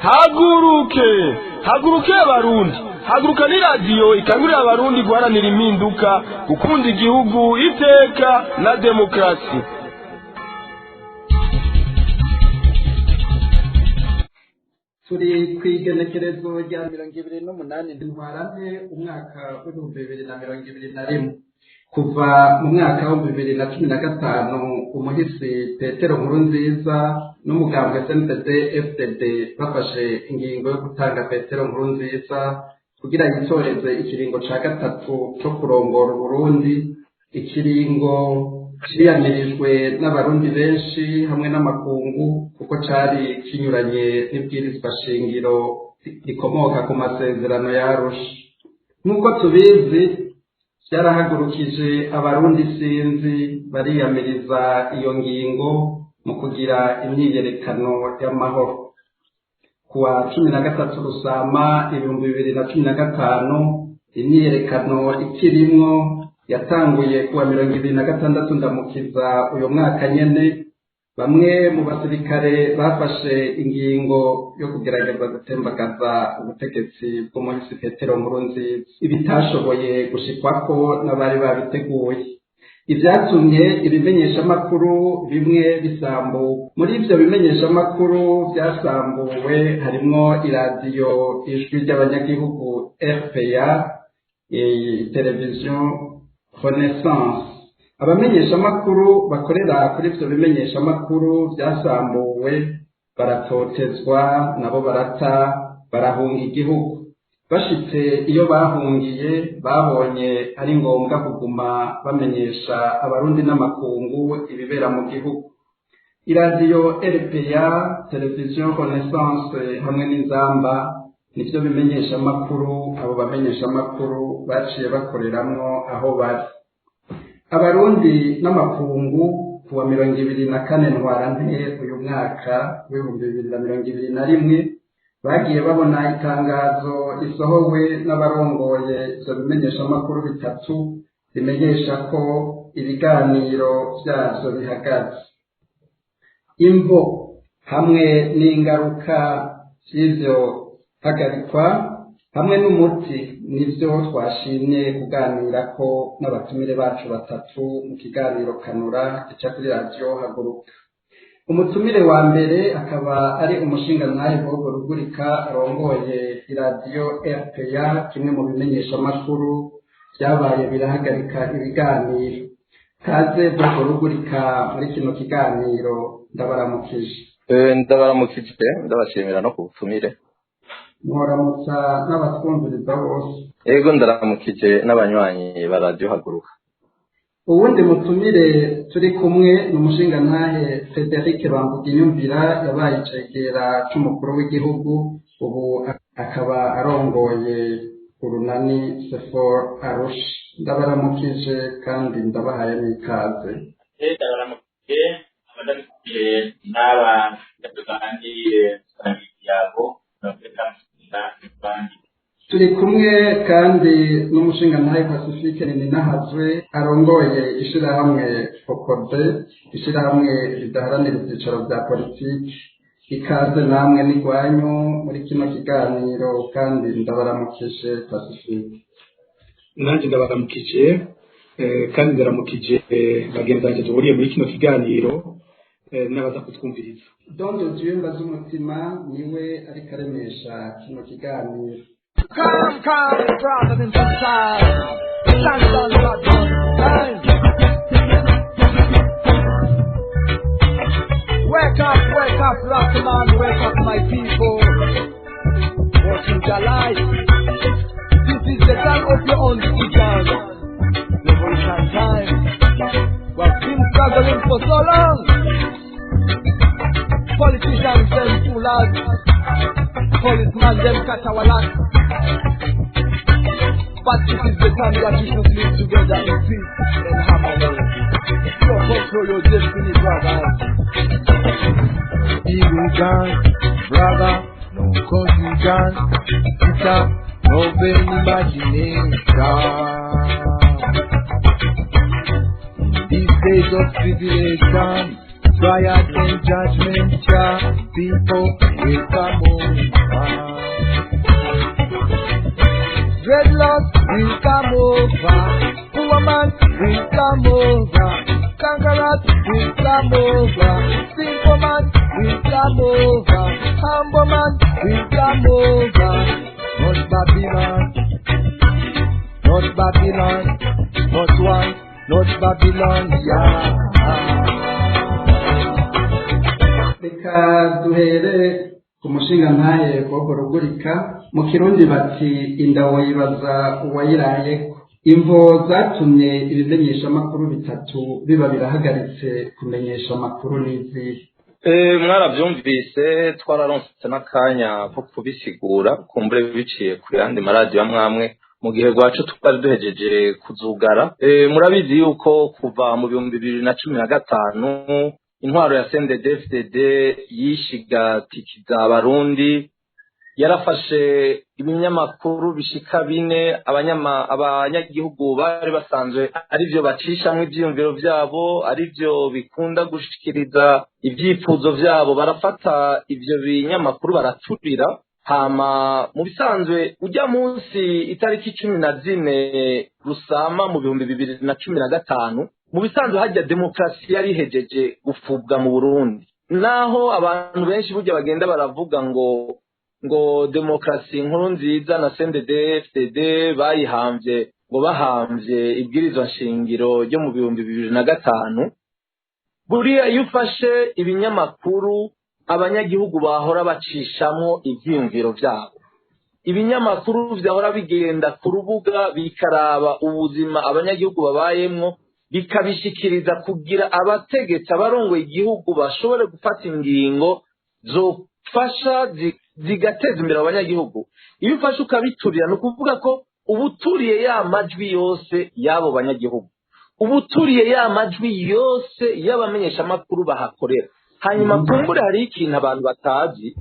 Haguruke, haguruke abarundi, haguruka ni radiyo ikangurira abarundi guharanira impinduka, gukunda igihugu, iteka na demokarasi. Turi kw'igenekerezo rya 28 Ntwarante umwaka w'2021. Kuva mu mwaka w'2015 umuhisi Petero Nkurunziza n'umugambwe CNDD FDD bafashe ingingo yo gutanga Petero Nkurunziza kugira yitoreze ikiringo ca gatatu co kurongora Uburundi, ikiringo ciyamirijwe n'abarundi benshi hamwe n'amakungu kuko cari kinyuranye n'ibwirizwa shingiro rikomoka ku masezerano ya Arusha. Nk'uko tubizi, vyarahagurukije abarundi sinzi bariyamiriza iyo ngingo mu kugira imyiyerekano y'amahoro. Kuwa 13 Rusama 2015 imyiyerekano ikirimwo yatanguye kuwa 26 Ndamukiza uyu mwaka nyene, bamwe mu basirikare bafashe ingingo yo kugerageza gutembagaza ubutegetsi bw'umuhisi Petero Nkurunziza, ibitashoboye gushikwako n'abari babiteguye. Ivyatumye ibimenyeshamakuru bimwe bisambuka. Muri ivyo bimenyeshamakuru vyasambuwe harimwo iradiyo Ijwi ry'Abanyagihugu RPA, televiziyo Renaissance. Abamenyeshamakuru bakorera kuri ivyo bimenyeshamakuru vyasambuwe baratotezwa, nabo barata, barahunga igihugu. Bashitse iyo bahungiye babonye ari ngombwa kuguma bamenyesha abarundi n'amakungu ibibera mu gihugu. Iradiyo RPA, televiziyo Renaissance hamwe n'Inzamba nivyo bimenyeshamakuru abo bamenyeshamakuru baciye bakoreramwo aho bari. Abarundi n'amakungu kuwa 24 Ntwarante uyu mwaka w'2021 bagiye babona itangazo risohowe n'abarongoye ivyo bimenyeshamakuru bitatu rimenyesha ko ibiganiro vyavyo bihagaze. Imvo hamwe n'ingaruka vy'ivyo hagarikwa hamwe n'umuti nivyo twashimye kuganirako n'abatumire bacu batatu mu kiganiro Kanura gica kuri radiyo Haguruka. Umutumire wa mbere akaba ari umushingantahe Bobo Rugurika arongoye iradiyo RPA, kimwe mu bimenyeshamakuru vyabaye birahagarika ibiganiro. Kaze Bobo Rugurika muri kino kiganiro, ndabaramukije. Ndabaramukije, ndabashimira no ku butumire. Mworamutsa n'abatwumviriza bose. Ego, ndaramukije n'abanywanyi ba radiyo Haguruka. Uwundi mutumire turi kumwe ni umushingantahe Frederic Bamvuginyumvira, yabaye icegera c'umukuru w'igihugu, ubu akaba arongoye urunani Sefor Arusha. Ndabaramukije kandi ndabahaye n'ikaze. Ndabaramukije abadamukije n'aba tuganiriye dusangiye ikiyago. Turi kumwe kandi n'umushingantahe Pacifique Nininahazwe arongoye ishirahamwe FOCODE, ishirahamwe ridaharanira ivyicaro vya politiki. Ikaze namwe n'igwanyu muri kino kiganiro kandi ndabaramukije Pacifique. Nanjye ndabaramukije kandi ndaramukije bagenzi banjye duhuriye muri kino kiganiro n'abaza kutwumviriza. Don de Dieu Mbazumutima niwe ariko aremesha kino kiganiro. Come, come, brothers and sisters. Stand on God, time. Wake up, wake up, rock man, wake up, my people. Watching the light. This is the time of your own decision. Revolution time. We've been struggling for so long. Politicians them fool us. Policemen them cut our luck. But this is the time that we should live together in peace and harmony. So control your destiny, brothers. Illusion, brother, no confusion. It's a open imagination. In these days of tribulation, Triad and judgment, yeah, people will come over. Dreadlocks will come over. Poor man will come over. Conquerors will come over. Simple man will come over. Humble man will come over. Not Babylon, not Babylon, not one, not Babylon, yeah. Reka duhere ku mushinga ntaye Bobo Rugurika. Mu Kirundi bati inda woyibaza uwayirayeko. Imvo zatumye ibimenyeshamakuru bitatu biba birahagaritse kumenyesha amakuru n'izihe? Mwarabyumvise, twararonse n'akanya ko kubisigura kumbure biciye ku yandi maradiyo amwe mu gihe rwacu twari duhejeje kuzugara. Murabizi yuko kuva mu 2015 intwaro ya CNDD-FDD yishigatikiza Abarundi, yarafashe ibinyamakuru bishika bine abanyagihugu bari basanzwe arivyo bacishamwo ivyiyumviro vyabo, arivyo bikunda gushikiriza ivyifuzo vyabo, barafata ivyo binyamakuru baraturira. Hama mu bisanzwe ujya munsi itariki 14 Rusama mu 2015, mu bisanzwe hajya demokarasi yari ihejeje gufubwa mu Burundi, naho abantu benshi burya bagenda baravuga ngo demokarasi Nkuru Nziza na CNDD-FDD bayihamvye, ngo bahamvye ibwirizwa nshingiro ryo mu 2005. Buriya iyo ufashe ibinyamakuru abanyagihugu bahora bacishamwo ivyiyumviro vyabo, ibinyamakuru vyahora bigenda ku rubuga bikaraba ubuzima abanyagihugu babayemwo, bikabishikiriza kugira abategetsi, abarongoye igihugu bashobore gufata ingingo zofasha zigateza imbere abanyagihugu. Iyo ufashe ukabiturira, ni ukuvuga ko uba uturiye ya majwi yose y'abo banyagihugu, uba uturiye ya majwi yose y'abamenyeshamakuru bahakorera. Hanyuma kumbure hariho ikintu abantu batazi,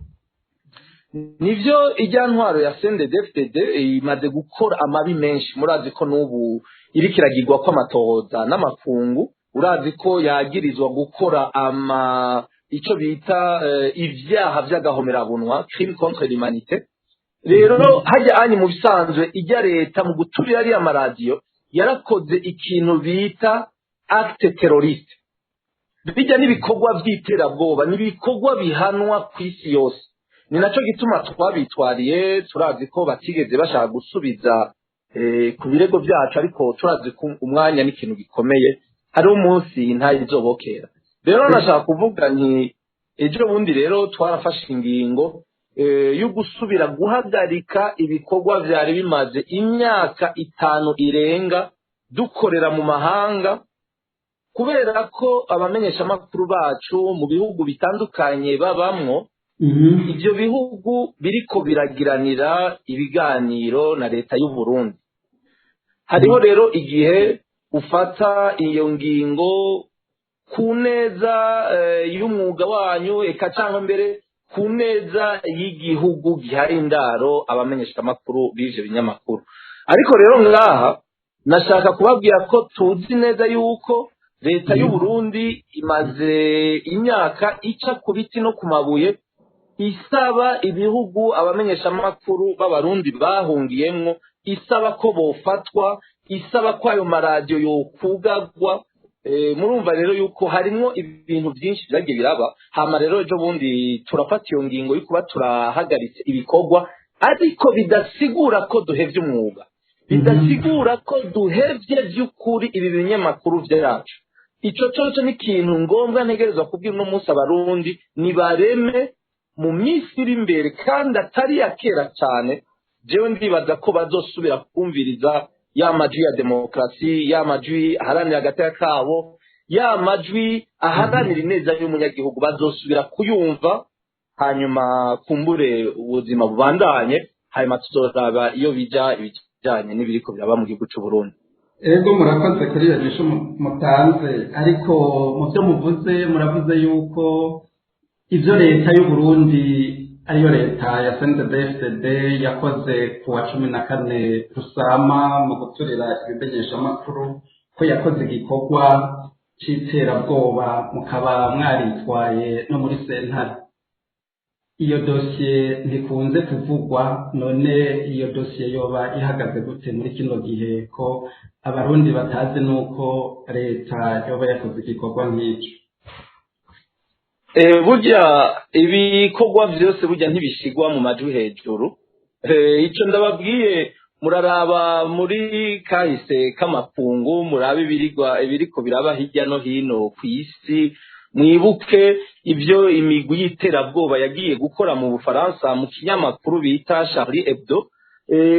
nivyo ijya ntwaro ya CNDD-FDD imaze gukora amabi menshi. Murazi ko n'ubu iriko iragirwa ko amatohoza n'amakungu, urazi ko yagirizwa gukora ama ico bita ivyaha vy'agahomerabunwa, crime contre l'humanité. Rero hajya anyi mu bisanzwe ijya leta mu guturira ariya maradiyo yarakoze ikintu bita acte terroriste. Bijya n'ibikorwa by'iterabwoba, n'ibikorwa bihanwa ku isi yose. Ni naco gituma twabitwariye. Turazi ko batigeze bashaka gusubiza ku birego byacu, ariko turazi ko umwanya n'ikintu gikomeye, hariho umunsi ntayizobokera. Rero nashaka kuvuga nti ejo bundi rero twarafashe ingingo yo gusubira guhagarika ibikorwa vyari bimaze imyaka 5 irenga dukorera mu mahanga, kubera ko abamenyeshamakuru bacu mu bihugu bitandukanye babamwo, ivyo bihugu biriko biragiranira ibiganiro na leta y'u Burundi. Hariho rero igihe ufata iyo ngingo ku neza y'umwuga wanyu, eka cyangwa mbere ku neza y'igihugu gihari indaro abamenyeshamakuru b'ivyo binyamakuru. Ariko rero ngaha nashaka kubabwira ko tuzi neza yuko leta y'u Burundi imaze imyaka ica ku biti no ku mabuye isaba ibihugu abamenyeshamakuru b'Abarundi bahungiyemwo, isaba ko bofatwa, isaba ko ayo maradiyo yokugagwa. Murumva rero yuko harimwo ibintu byinshi byagiye biraba. Hama rero ejo bundi turafata iyo ngingo yo kuba turahagaritse ibikorwa, ariko bidasigura ko duhevye umwuga, bidasigura ko duhevye by'ukuri ibi binyamakuru vyacu. Ico coco ni ikintu ngombwa ntegerezwa kubwira uno munsi Abarundi, nibareme mu minsi iri imbere kandi atari ya kera cyane. Jewe ndibaza ko bazosubira kumviriza ya majwi ya demokarasi, ya majwi aharanira agateka kabo, ya majwi aharanira ineza y'umunyagihugu, bazosubira kuyumva. Hanyuma kumbure ubuzima bubandanye, hanyuma tuzoraba iyo bija ibijanye n'ibiriko biraba mu gihugu c'u Burundi. Ego, murakoze kuri iyo nyishu mutanze, ariko mu byo muvuze muravuze yuko ivyo leta y'u Burundi, ariyo leta ya CNDD-FDD, yakoze ku wa 14 Rusama mu guturira ibimenyeshamakuru, ko yakoze igikorwa c'iterabwoba, mukaba mwaritwaye no muri sentare. Iyo dosiye ntikunze kuvugwa. None iyo dosiye yoba ihagaze gute muri kino gihe, ko abarundi batazi n'uko leta yoba yakoze igikorwa nk'icyo? Burya ibikorwa byose burya ntibishigwa mu majwi hejuru. Icyo ndababwiye, muraraba muri kahise k'amakungu, murabe ibiriko biraba hirya no hino ku isi. Mwibuke ibyo imigwi y'iterabwoba yagiye gukora mu Bufaransa mu kinyamakuru bita Charlie Hebdo.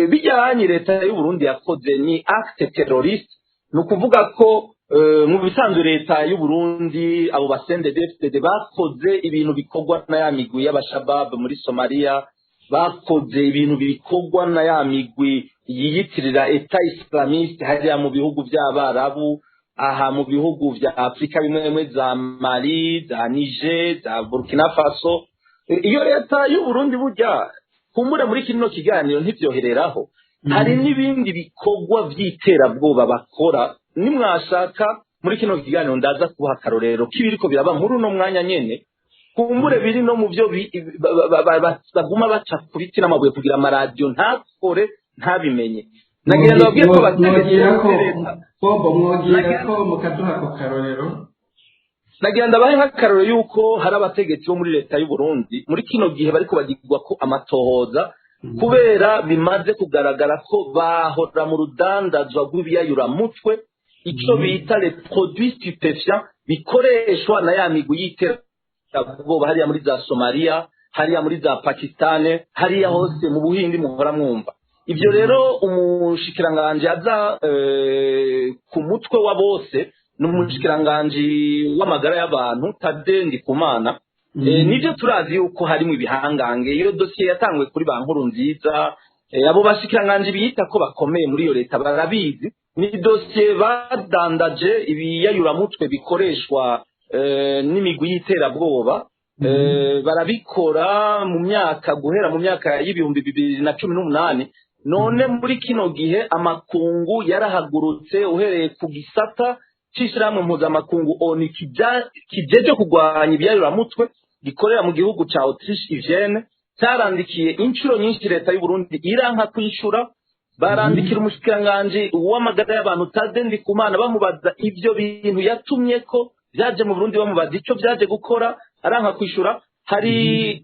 Bijyanye leta y'u Burundi yakoze ni acte terroriste. Ni ukuvuga ko mu bisanzwe leta y'u Burundi, abo ba CNDD-FDD bakoze ibintu bikorwa na ya migwi y'abashabab muri Somalia, bakoze ibintu bikorwa na ya migwi yiyitirira État islamiste hariya mu bihugu by'Abarabu, aha mu bihugu vya Afurika bimwe bimwe, za Mali, za Niger, za Burkina Faso. Iyo leta y'u Burundi burya, kumbure muri kino kiganiro ntibyohereraho, hari n'ibindi bikorwa vy'iterabwoba bakora. Nimwashaka muri kino kiganiro ndaza kubaha akarorero k'ibiriko biraba muri uno mwanya nyene, kumbure biri no mu byo baguma baca ku biti n'amabuye kugira amaradiyo ntakore ntabimenye. Nagira ndababwiye ko abategetsi mwogira ko bo muri leta Bobo, mwogira ko mukaduha ako karorero. Nagira ndabahe nk'akarorero yuko hari abategetsi bo muri leta y'u Burundi muri kino gihe bariko bagirwa ko amatohoza, kubera bimaze kugaragara ko bahora mu rudandazwa rw'ibiyayuramutwe, ico bita les produits stupéfiants, bikoreshwa na ya migwi y'iterabwoba hariya muri za Somalia, hariya muri za Pakistane, hariya hose mu Buhindi muhora mwumva. Ibyo rero umushikiranganji aza ku mutwe wa bose ni umushikiranganji w'amagara y'abantu, Tade Ndikumana. Nibyo, turazi yuko harimo ibihangange. Iyo dosiye yatanguye kuri ba Nkurunziza. Abo bashikiranganji biyita ko bakomeye muri iyo leta barabizi. Ni dosiye badandaje ibiyayuramutwe bikoreshwa n'imigwi y'iterabwoba. Barabikora mu myaka, guhera mu myaka y'2018. None muri kino gihe amakungu yarahagurutse, uhereye ku gisata c'ishirahamwe mpuzamakungu ONU kijeje kurwanya ibiyayuramutwe gikorera mu gihugu ca Autriche i Vienne. Cyarandikiye inshuro nyinshi leta y'u Burundi, iranka kwishura. Barandikira umushikiranganji w'amagara y'abantu Tade Ndikumana, bamubaza ivyo bintu yatumye ko byaje mu Burundi, bamubaza ico byaje gukora, aranka kwishura. Hari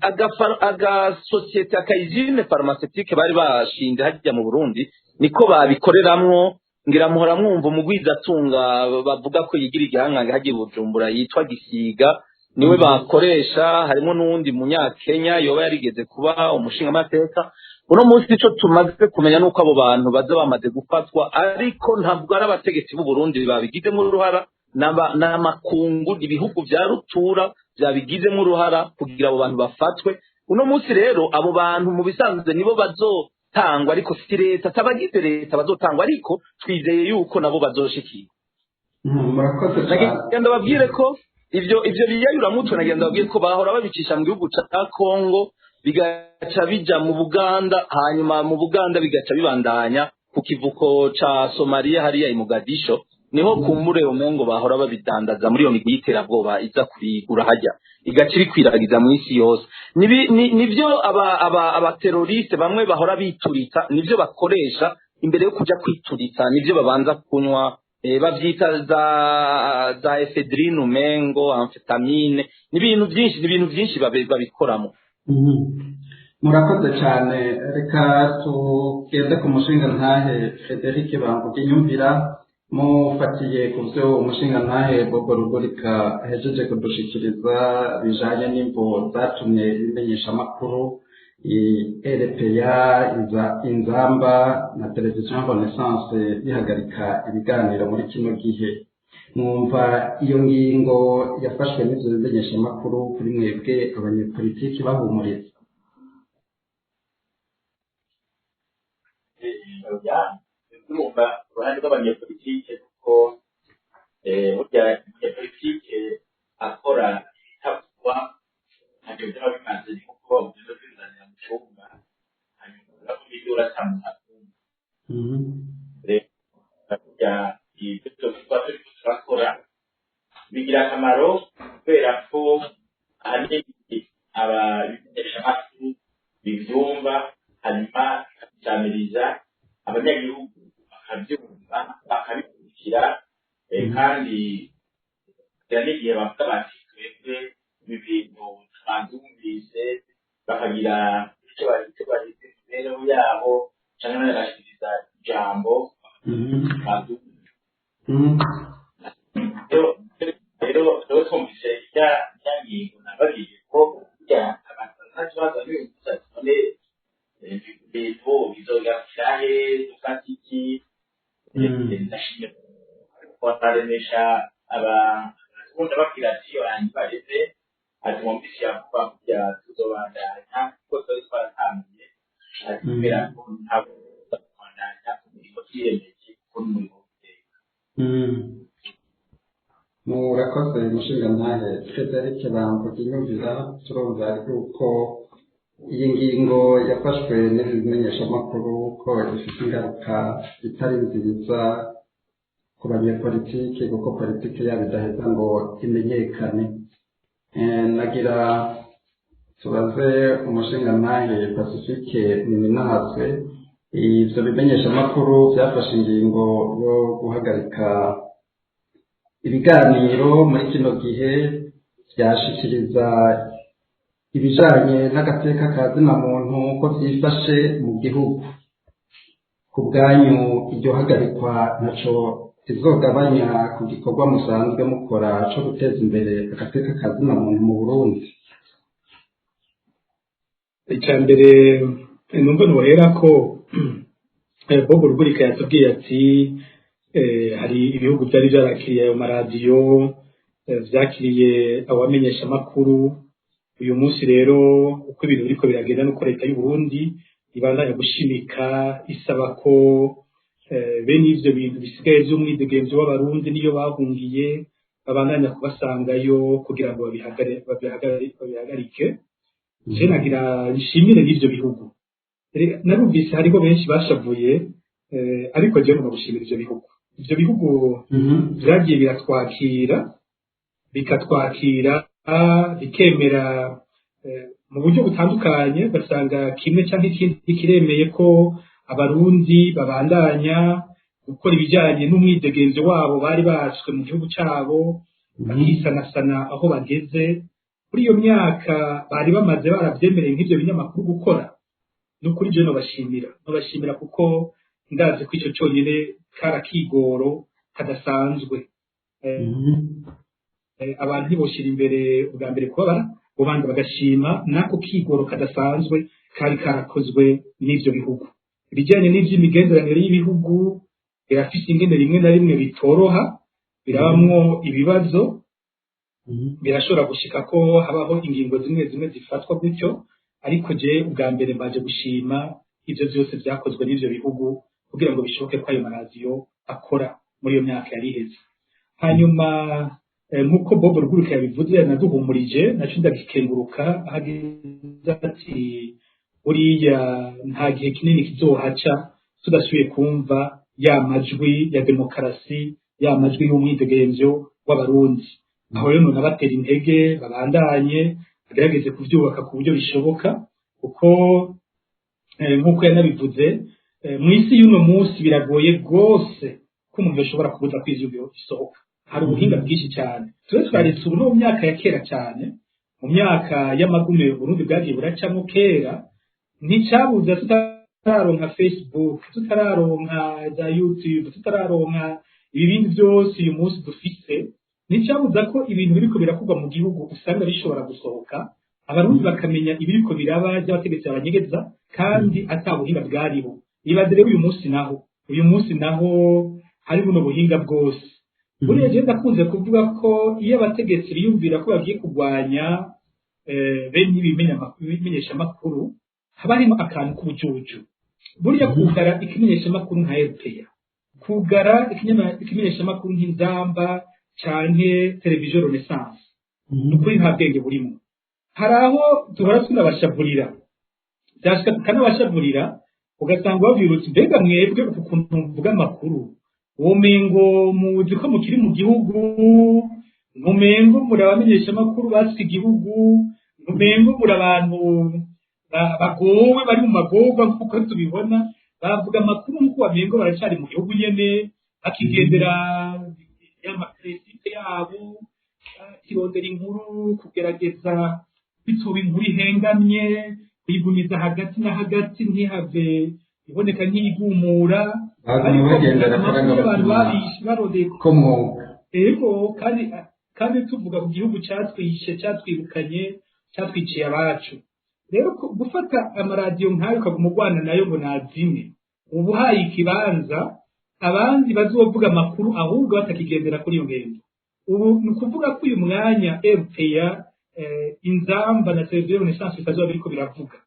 agasosiyete, aka usine pharmaceutique bari bashinze hajya mu Burundi, niko babikoreramwo. Ngira muhora mwumva umugwizatunga bavuga ko yigira igihangange hagiye Bujumbura yitwa Gisiga, niwe bakoresha. Harimo n'uwundi munyakenya yoba yarigeze kuba umushingamateka. Uno munsi ico tumaze kumenya nuko abo bantu baza bamaze gufatwa, ariko ntabwo ari abategetsi b'u Burundi babigizemo uruhara, n'amakungu, ibihugu vya rutura byabigizemo uruhara kugira abo bantu bafatwe. Uno munsi rero abo bantu mu bisanzwe nibo bazotangwa, ariko si leta, atabagize leta bazotangwa, ariko twizeye yuko nabo bazoshikirwa. Murakoze cyane. Nagenda babwire ko ivyo biyayuramutwe, nagenda babwire ko bahora babicisha mu gihugu ca Congo, bigaca bija mu Buganda, hanyuma mu Buganda bigaca bibandanya ku kivuko ca Somalia hariya i Mogadisho. Niho kumbure umengo bahora babidandaza muri iyo migwi y'iterabwoba iza kubigura hajya, igaca ibikwiragiza mu isi yose. Nivyo aba terroristes bamwe bahora bituritsa, nivyo bakoresha imbere yo kuja kwituritsa, nivyo babanza kunywa. Bavyita za éphédrine, umengo amphétamine. Ni ibintu byinshi, ni ibintu byinshi babikoramo. Murakoze cyane. Reka tugende ku mushinga ntahe Frederic Bamvuga Inyumvira. Mufatiye ku byo umushinga ntahe Bobo Rugurika ahejeje kudushikiriza bijanye n'imvo zatumye ibimenyeshamakuru RPA, Inzamba na Televiziyo Renaissance bihagarika ibiganiro muri kino gihe, mwumva iyo ngingo yafashwe n'ivyo bimenyeshamakuru kuri mwebwe abanyepolitiki bahumuriza? Oya, ndumva uruhande rw'abanyepolitike, kuko burya umunyepolitike akora ibitavugwa ntacyo byaba bimaze, ni kuko ugenda kwizanira mu cyumba hanyuma uravuga ibyo uratambuka. Rero burya ibyo tuba turiko turakora Akamaro kubera ko ahanini ababimenyeshamakuru bivyumva, hanyuma bikabisamiriza abanyagihugu bakabyumva, bakabikurikira, kandi kugera n'igihe bavuga bati twebwe ibi bintu twabyumvise, bakagira icyo bagize mu mibereho yabo, canke bagashikiriza ijambo babyumvise. Rero twumvise rya ngingo nababwiye ko burya abantu nta kibazo n'ibintu gusa none ibintu bizogarukira he, dufata iki? Ndashimye baremesha abarundi babwira ati banjye bareze, ati mwumvise yavuga burya tuzobandanya kuko twari twaratanguye, ati kubera ko ntabwo tuzobandanya umurimo twiyemeje kuko n'umurimo w'iteka. Murakoze mushingantahe Frederic Bamvuga inyumvira. Turumva yuko iyi ngingo yafashwe n'ibimenyeshamakuru ko ifite ingaruka itari nziza ku banyepolitiki, kuko politiki yabo idaheza ngo imenyekane. Nagira tubaze umushingantahe Pacifique Nininahazwe, ivyo bimenyeshamakuru byafashe ingingo yo guhagarika ibiganiro muri kino gihe byashikiriza ibijanye n'agateka ka zina muntu ko vyifashe mu gihugu. Ku bwanyu, iryo hagarikwa ntaco rizogabanya ku gikorwa musanzwe mukora co guteza imbere agateka ka zina muntu mu Burundi? Icya mbere numva ntiwahera ko Bob Rugurika yatubwiye ati hari ibihugu byari byarakiriye ayo maradiyo, vyakiriye abamenyeshamakuru. Uyu munsi rero uko ibintu biriko biragenda nuko leta y'u Burundi ibandanya gushimika isaba ko bene ivyo bintu bisigaye vy'umwidegemvyo w'abarundi niyo bahungiye babandanya kubasangayo kugira ngo babihagarike. Je nagira nshimire n'ivyo bihugu. Narumvise hariho benshi bashavuye, ariko jewe ngomba gushimira ivyo bihugu. Ivyo bihugu vyagiye biratwakira, bikatwakira, bikemera mu buryo butandukanye, ugasanga kimwe canke ikindi kiremeye ko abarundi babandanya gukora ibijanye n'umwidegemvyo wabo bari batswe mu gihugu cabo, bakisanasana aho bageze kuri iyo myaka bari bamaze baravyemereye nk'ivyo binyamakuru gukora. Ni ukuri je nobashimira kuko ndazi ko ico conyene kari akigoro kadasanzwe. Abantu ntiboshira imbere ubwa mbere kubabara, ubanza bagashima n'ako kigoro kadasanzwe kari karakozwe n'ivyo bihugu. Ibijyanye n'ivy'imigenderanire y'ibihugu birafise ingene rimwe na rimwe bitoroha, birabamwo ibibazo, birashobora gushika ko habaho ingingo zimwe zimwe zifatwa gutyo, ariko je ubwa mbere mbaje gushima ivyo vyose vyakozwe n'ivyo bihugu kugira ngo bishoboke ko ayo maradiyo akora muri iyo myaka yari iheze. Hanyuma nk'uko Bob Rugurika yabivuze, yanaduhumurije, naco ndagikenguruka, aho agize ati buriya nta gihe kinini kizohaca tudasubiye kumva ya majwi ya demokarasi, ya majwi y'umwidegemvyo w'abarundi. Aho rero nabatera intege babandanye bagerageze kuvyubaka ku buryo bishoboka, kuko nk'uko yanabivuze, mw'isi y'uno munsi biragoye rwose ko umuntu yoshobora kubuza ko ivyumviro bisohoka. Hari ubuhinga bwinshi cyane. Tube twaretse ubu no mu myaka ya kera cyane, mu myaka y'amagume Burundi bwagiye buracamo kera, nticabuza tutararonka Facebook, tutararonka za YouTube, tutararonka ibindi byose uyu munsi dufise, nticabuza ko ibintu biriko birakorwa mu gihugu usanga bishobora gusohoka, abarundi bakamenya ibiriko biraba by'abategetsi babanyegeza, kandi ata buhinga bwariho. Ibaze rero uyu munsi naho hari buno buhinga bwose. Buriya je ndakunze kuvuga ko iyo abategetsi biyumvira ko bagiye kurwanya bene ibimenyeshamakuru, haba harimo akantu k'ubujuju. Buriya kugara ikimenyeshamakuru nka RPA, kugara ikimenyeshamakuru nk'Inzamba canke Televiziyo Renaissance, ni ukuri nta bwenge burimo. Hari aho duhora tunabashavurira, byashika tukanabashavurira, ugasanga babwira uti mbega mwebwe uku kuntu muvuga amakuru womengo muzi ko mukiri mu gihugu, Ntumengo muri abamenyeshamakuru baswe igihugu, ntumengo muri abantu bagowe, bari mu magorwa nk'uko tubibona. Bavuga amakuru nk'uko wamengo baracari mu gihugu nyene, bakigendera y'amapresite yabo, bakirondera inkuru, kugerageza kwituba inkuru ihengamye, kuyigumiza hagati na hagati ntihave iboneka nk'iyigumura. Baguma Ariko bagendera amakuru y'abantu akarangamutima babishe barondeye ko mwuga. Ego, kandi tuvuga ku gihugu cyatwishe, cyatwirukanye, cyatwiciye abacu. Rero gufata amaradiyo nk'ayo ukaguma urwana nayo ngo nazime, uba uhaye ikibanza abandi bazovuga amakuru ahubwo batakigendera kuri iyo ngendo. Ubu ni ukuvuga ko uyu mwanya RPA, Inzamba na Televiziyo Renaissance bitazoba biriko biravuga,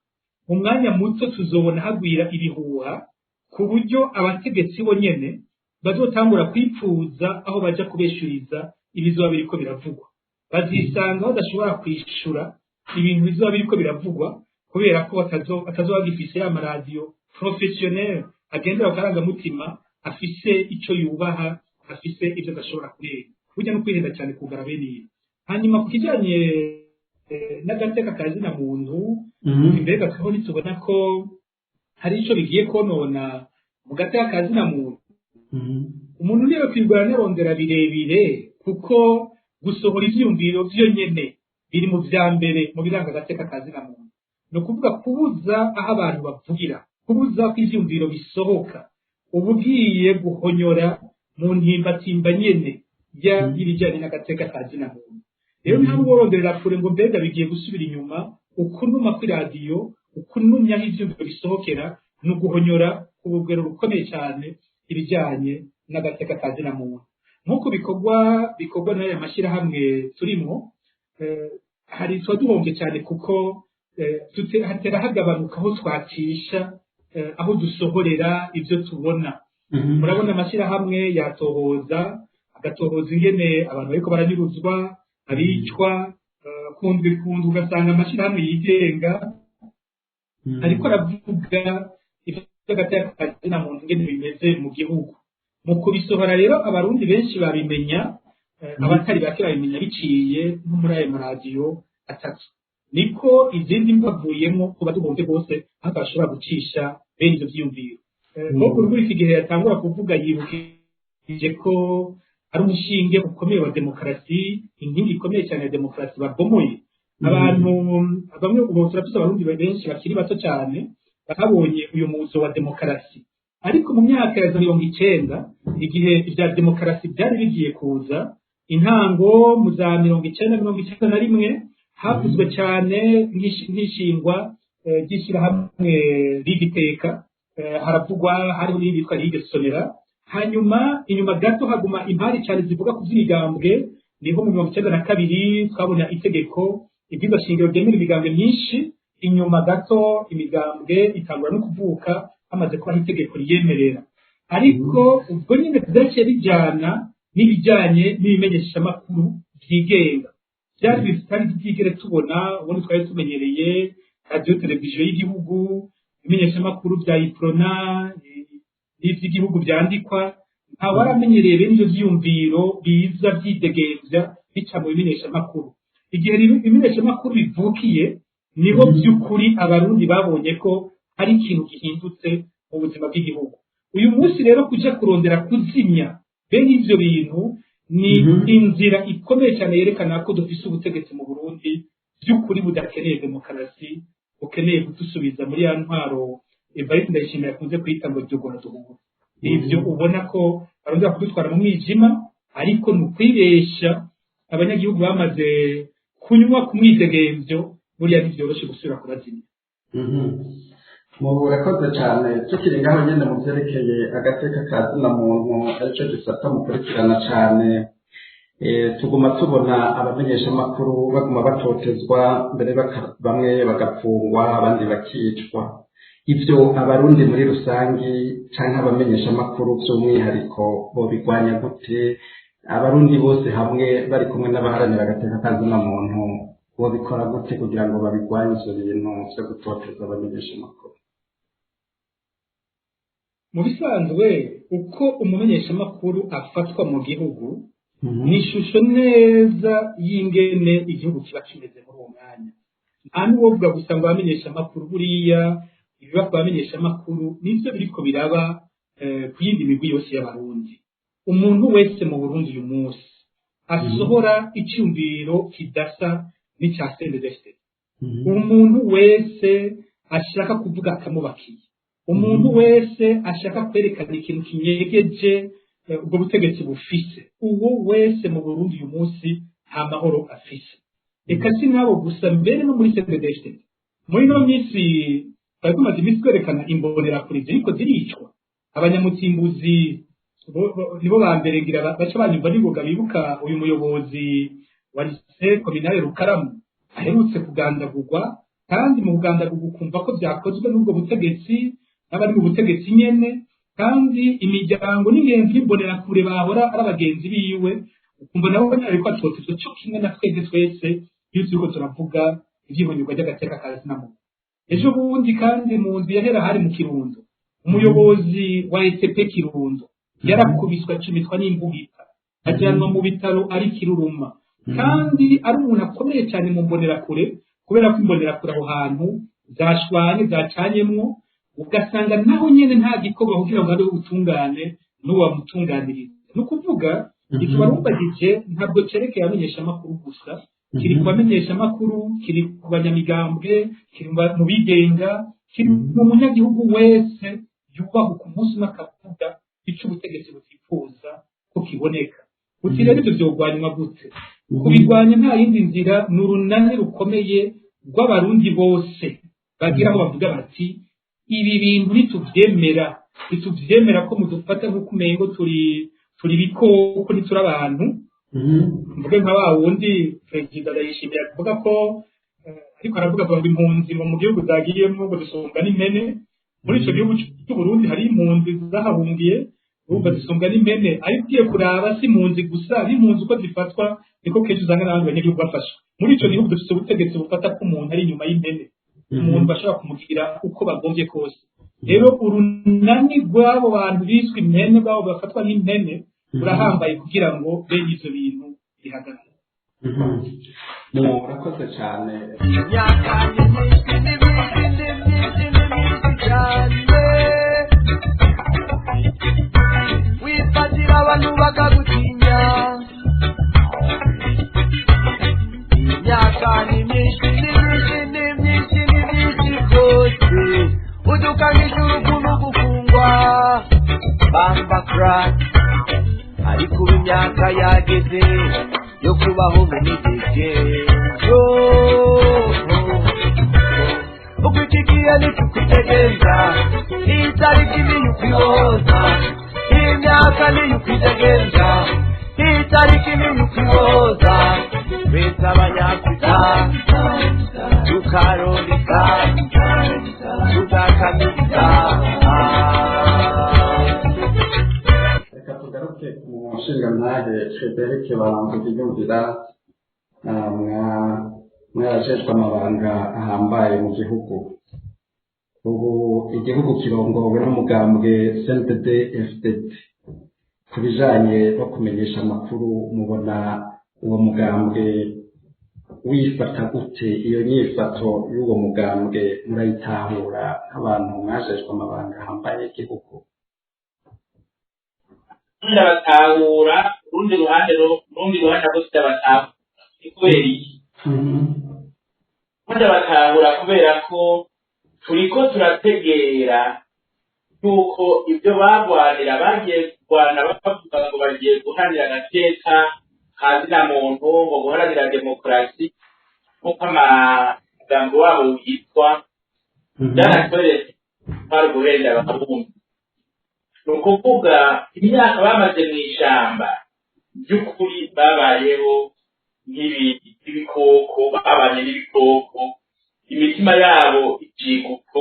mu mwanya muto tuzobona hagwira ibihuha, ku buryo abategetsi bo nyene bazotangura kwipfuza aho baja kubeshuriza ibizoba biriko biravugwa. Bazisanga badashobora kwishura ibintu bizoba biriko biravugwa, kubera ko batazoba bagifise ya maradiyo professionnel agendera ku karangamutima, afise ico yubaha, afise ivyo adashobora kurenga. Burya no kwihenda cyane kugara bene iyo. Hanyuma ku kijanye n'agateka ka zina muntu, mbega tweho ntitubona ko hari ico bigiye konona mu gateka ka zina muntu? Umuntu niwe kwigura narondera birebire, kuko gusohora ivyiyumviro vyo nyene biri mu vya mbere mu biranga agateka ka zina muntu. Ni ukuvuga kubuza aho abantu bavugira, kubuza ko ivyiyumviro bisohoka, uba ugiye guhonyora mu ntimbatimba nyene y'ibijyanye n'agateka ka zina muntu. Rero ntabwo woronderera kure ngo mbega bigiye gusubira inyuma. Ukunuma kw'iradiyo, ukunumya aho ivyiyumviro bisohokera, ni uguhonyora ku rugero rukomeye cyane ibijyanye n'agateka ka zina muntu, nk'uko bikorwa n'aya mashyirahamwe turimo. Hari tuba duhombye cyane, kuko hatera hagabanuka aho twacisha, aho dusohorera ibyo tubona. Murabona amashyirahamwe yatohoza, agatohoza ingene abantu bariko baranyuruzwa, abicwa, kundwi kundwi, ugasanga amashyirahamwe yigenga ariko aravuga ivy'agateka ka zina muntu ingene bimeze mu gihugu. Mu kubisohora rero, abarundi benshi babimenya, abatari bake babimenya biciye nko muri ayo maradiyo atatu. Niko izindi mbavuyemo kuba duhombye rwose aho bashobora gucisha bene ivyo vyiyumviro. Nko kuri iki gihe yatangura kuvuga, yibukije ko ari umushinge ukomeye wa demokarasi, inkingi ikomeye cyane ya demokarasi babomoye. Abantu bamwe ubu turafise abarundi benshi bakiri bato cyane babonye uyu muzo wa demokarasi, ariko mu myaka ya za 90, igihe ibya demokarasi byari bigiye kuza, intango mu za 90, 91, havuzwe cyane nk'ishingwa ry'ishyirahamwe rigiteka, haravugwa hariho n'iyitwa Ligue Sonera. Hanyuma inyuma gato haguma impari cyane zivuga ku by'imigambwe. Niho mu 92 twabona itegeko, ibwirizwa shingiro ryemera imigambwe myinshi. Inyuma gato imigambwe itangura no kuvuka, hamaze kubaho itegeko riyemerera. Ariko ubwo nyine byaciye bijyana n'ibijyanye n'ibimenyeshamakuru byigenga, byari bitari byigere tubona. Ubundi twari tumenyereye radiyo televiziyo y'igihugu, ibimenyeshamakuru bya Iprona n'iby'igihugu byandikwa. Ntawaramenyereye bene ibyo byiyumviro biza byidegemvya bica mu bimenyeshamakuru. Igihe rero ibimenyeshamakuru bivukiye, niho by'ukuri abarundi babonye ko hari ikintu gihindutse mu buzima bw'igihugu. Uyu munsi rero kuja kurondera kuzimya bene ivyo bintu ni inzira ikomeye cyane yerekana ko dufise ubutegetsi mu Burundi by'ukuri budakeneye demokarasi, bukeneye kudusubiza muri ya ntwaro Evariste Ndayishimiye akunze kwita ngo jogora duhure. Nivyo ubona ko barondera kudutwara mu mwijima, ariko ni ukwibesha. Abanyagihugu bamaze kunywa ku mwidegemvyo, buriya ntibyoroshe gusubira kubazimya. Murakoze cyane. Tukiri ngaho nyine mu byerekeye agateka ka zina muntu, aricyo gisata mukurikirana cyane, tuguma tubona abamenyeshamakuru baguma batotezwa, mbere bamwe bagapfungwa, abandi bakicwa. Ibyo abarundi muri rusangi canke abamenyeshamakuru by'umwihariko bobigwanya gute? Abarundi bose hamwe bari kumwe n'abaharanira agateka ka zina muntu bobikora gute kugira ngo babigwanye ivyo bintu vyo gutoteza abamenyeshamakuru? Mu bisanzwe, uko umumenyeshamakuru afatwa mu gihugu Ni ishusho neza y'ingene igihugu kiba kimeze muri uwo mwanya. Nta n'uwovuga gusa ngo abamenyesha amakuru, buriya ibiba ku bamenyesha amakuru nivyo biriko biraba ku yindi migwi yose y'Abarundi. Umuntu wese mu Burundi uyu munsi asohora icyumviro kidasa n'icya CNDD-FDD, umuntu wese ashaka kuvuga akamubakiye, umuntu wese ashaka kwerekana ikintu kinyegeje ubwo butegetsi bufise, uwo wese mu Burundi uyu munsi nta mahoro afise. Reka si nabo gusa, mbere no muri CNDD-FDD muri ino minsi twari tumaze iminsi twerekana imbonerakure ziriko ziricwa. Abanyamutimbuzi nibo ba mbere ngira baca banyumva ningoga bibuka uyu muyobozi wa lycée communale Rukaramu aherutse kugandagurwa, kandi mu kugandagurwa ukumva ko byakozwe n'ubwo butegetsi n'abari mu butegetsi nyene, kandi imiryango n'ingenzi y'imbonerakure bahora ari abagenzi biwe, ukumva nabo nyene bariko batotezwa co kimwe na twebwe twese iyo turiko turavuga ivyihonyurwa ry'agateka ka zina muntu. Ejo bundi kandi mu nzu yahera hari mu Kirundo, umuyobozi wa ETP Kirundo yarakubiswe acumitwa n'imbugita, ajyanwa mu bitaro ari kiruruma, kandi ari umuntu akomeye cyane mu mbonerakure, kubera ko imbonerakure aho hantu zashwanye zacanyemwo, ugasanga naho nyene nta gikorwa kugira ngo habeho ubutungane n'uwo bamutunganiriza. Ni ukuvuga iki warumbagije ntabwo cerekeye abamenyeshamakuru gusa, kiri ku bamenyeshamakuru, kiri ku banyamigambwe, kiri mu bigenga, kiri mu munyagihugu wese yubaha ku munsi umwe akavuga ico ubutegetsi butifuza ko kiboneka. Uti rero ivyo vyogwanywa gute? Kubirwanya nta yindi nzira, ni urunani rukomeye rw'Abarundi bose bagira aho bavuga bati ibi bintu ntituvyemera, ntituvyemera ko mudufata nk'uko umengo turi ibikoko, ntituri abantu. Mvuge nka wa wundi perezida Ndayishimiye avuga ko ariko aravuga ngo impunzi ngo mu gihugu zagiyemwo ngo zisumbwa n'impene. Muri ico gihugu cy'u Burundi hari impunzi zahahungiye, urumva zisumbwa n'impene, ariko ugiye kuraba si impunzi gusa, n'impunzi uko zifatwa niko kenshi usanga n'abandi banyagihugu bafashwa. Muri ico gihugu dufise ubutegetsi bufata ko umuntu ari inyuma y'impene, umuntu bashobora kumugira uko bagombye kose. Rero urunani rw'abo bantu biswe impene, rw'abo bafatwa nk'impene, rurahambaye kugira ngo bene ivyo bintu bihagarare. Murakoze cyane. Imyaka ni myinshi, ni myinshi, ni myinshi, ni myinshi cyane. Wifatira abantu bakagutinya. Imyaka ni myinshi, ni myinshi, ni myinshi, ni myinshi rwose. Udukangisha urukundo gufungwa bamba crack, ariko ubu imyaka yageze yo kubaho mu midegezo. Uko iki gihe ntitukwidegenza, itariki niyo ukwiboza. Imyaka niyo ukwidegenza, itariki niyo ukwiboza. Twese Abanyafurika tukaroreka tugakamiza. Reka tugaruke ku nshingantahe Frederic Bamvuginyumvira, mwarajejwe amabanga ahambaye mu gihugu. Ubu igihugu kirongowe n'umugambwe CNDD FDD. Ku bijanye no kumenyesha amakuru, mubona uwo mugambwe wifata gute? Iyo nyifato y'uwo mugambwe murayitahura nk'abantu mwajejwe amabanga ahambaye y'igihugu? Ndabatahura urundi ruhande, urundi ruhande nabwo sitabatahura. Ni kubera iki ndabatahura? Kubera ko turiko turategera yuko ibyo bagwanira, bagiye kurwana bavuga ngo bagiye guharanira agateka ka zina muntu, ngo guharanira demokarasi nk'uko amagambo wabo yitwa, byaratweretse kwari guhenda Abarundi. Ni ukuvuga imyaka bamaze mu ishamba by'ukuri babayeho nk'ibikoko, babanye n'ibikoko, imitima yabo iciguko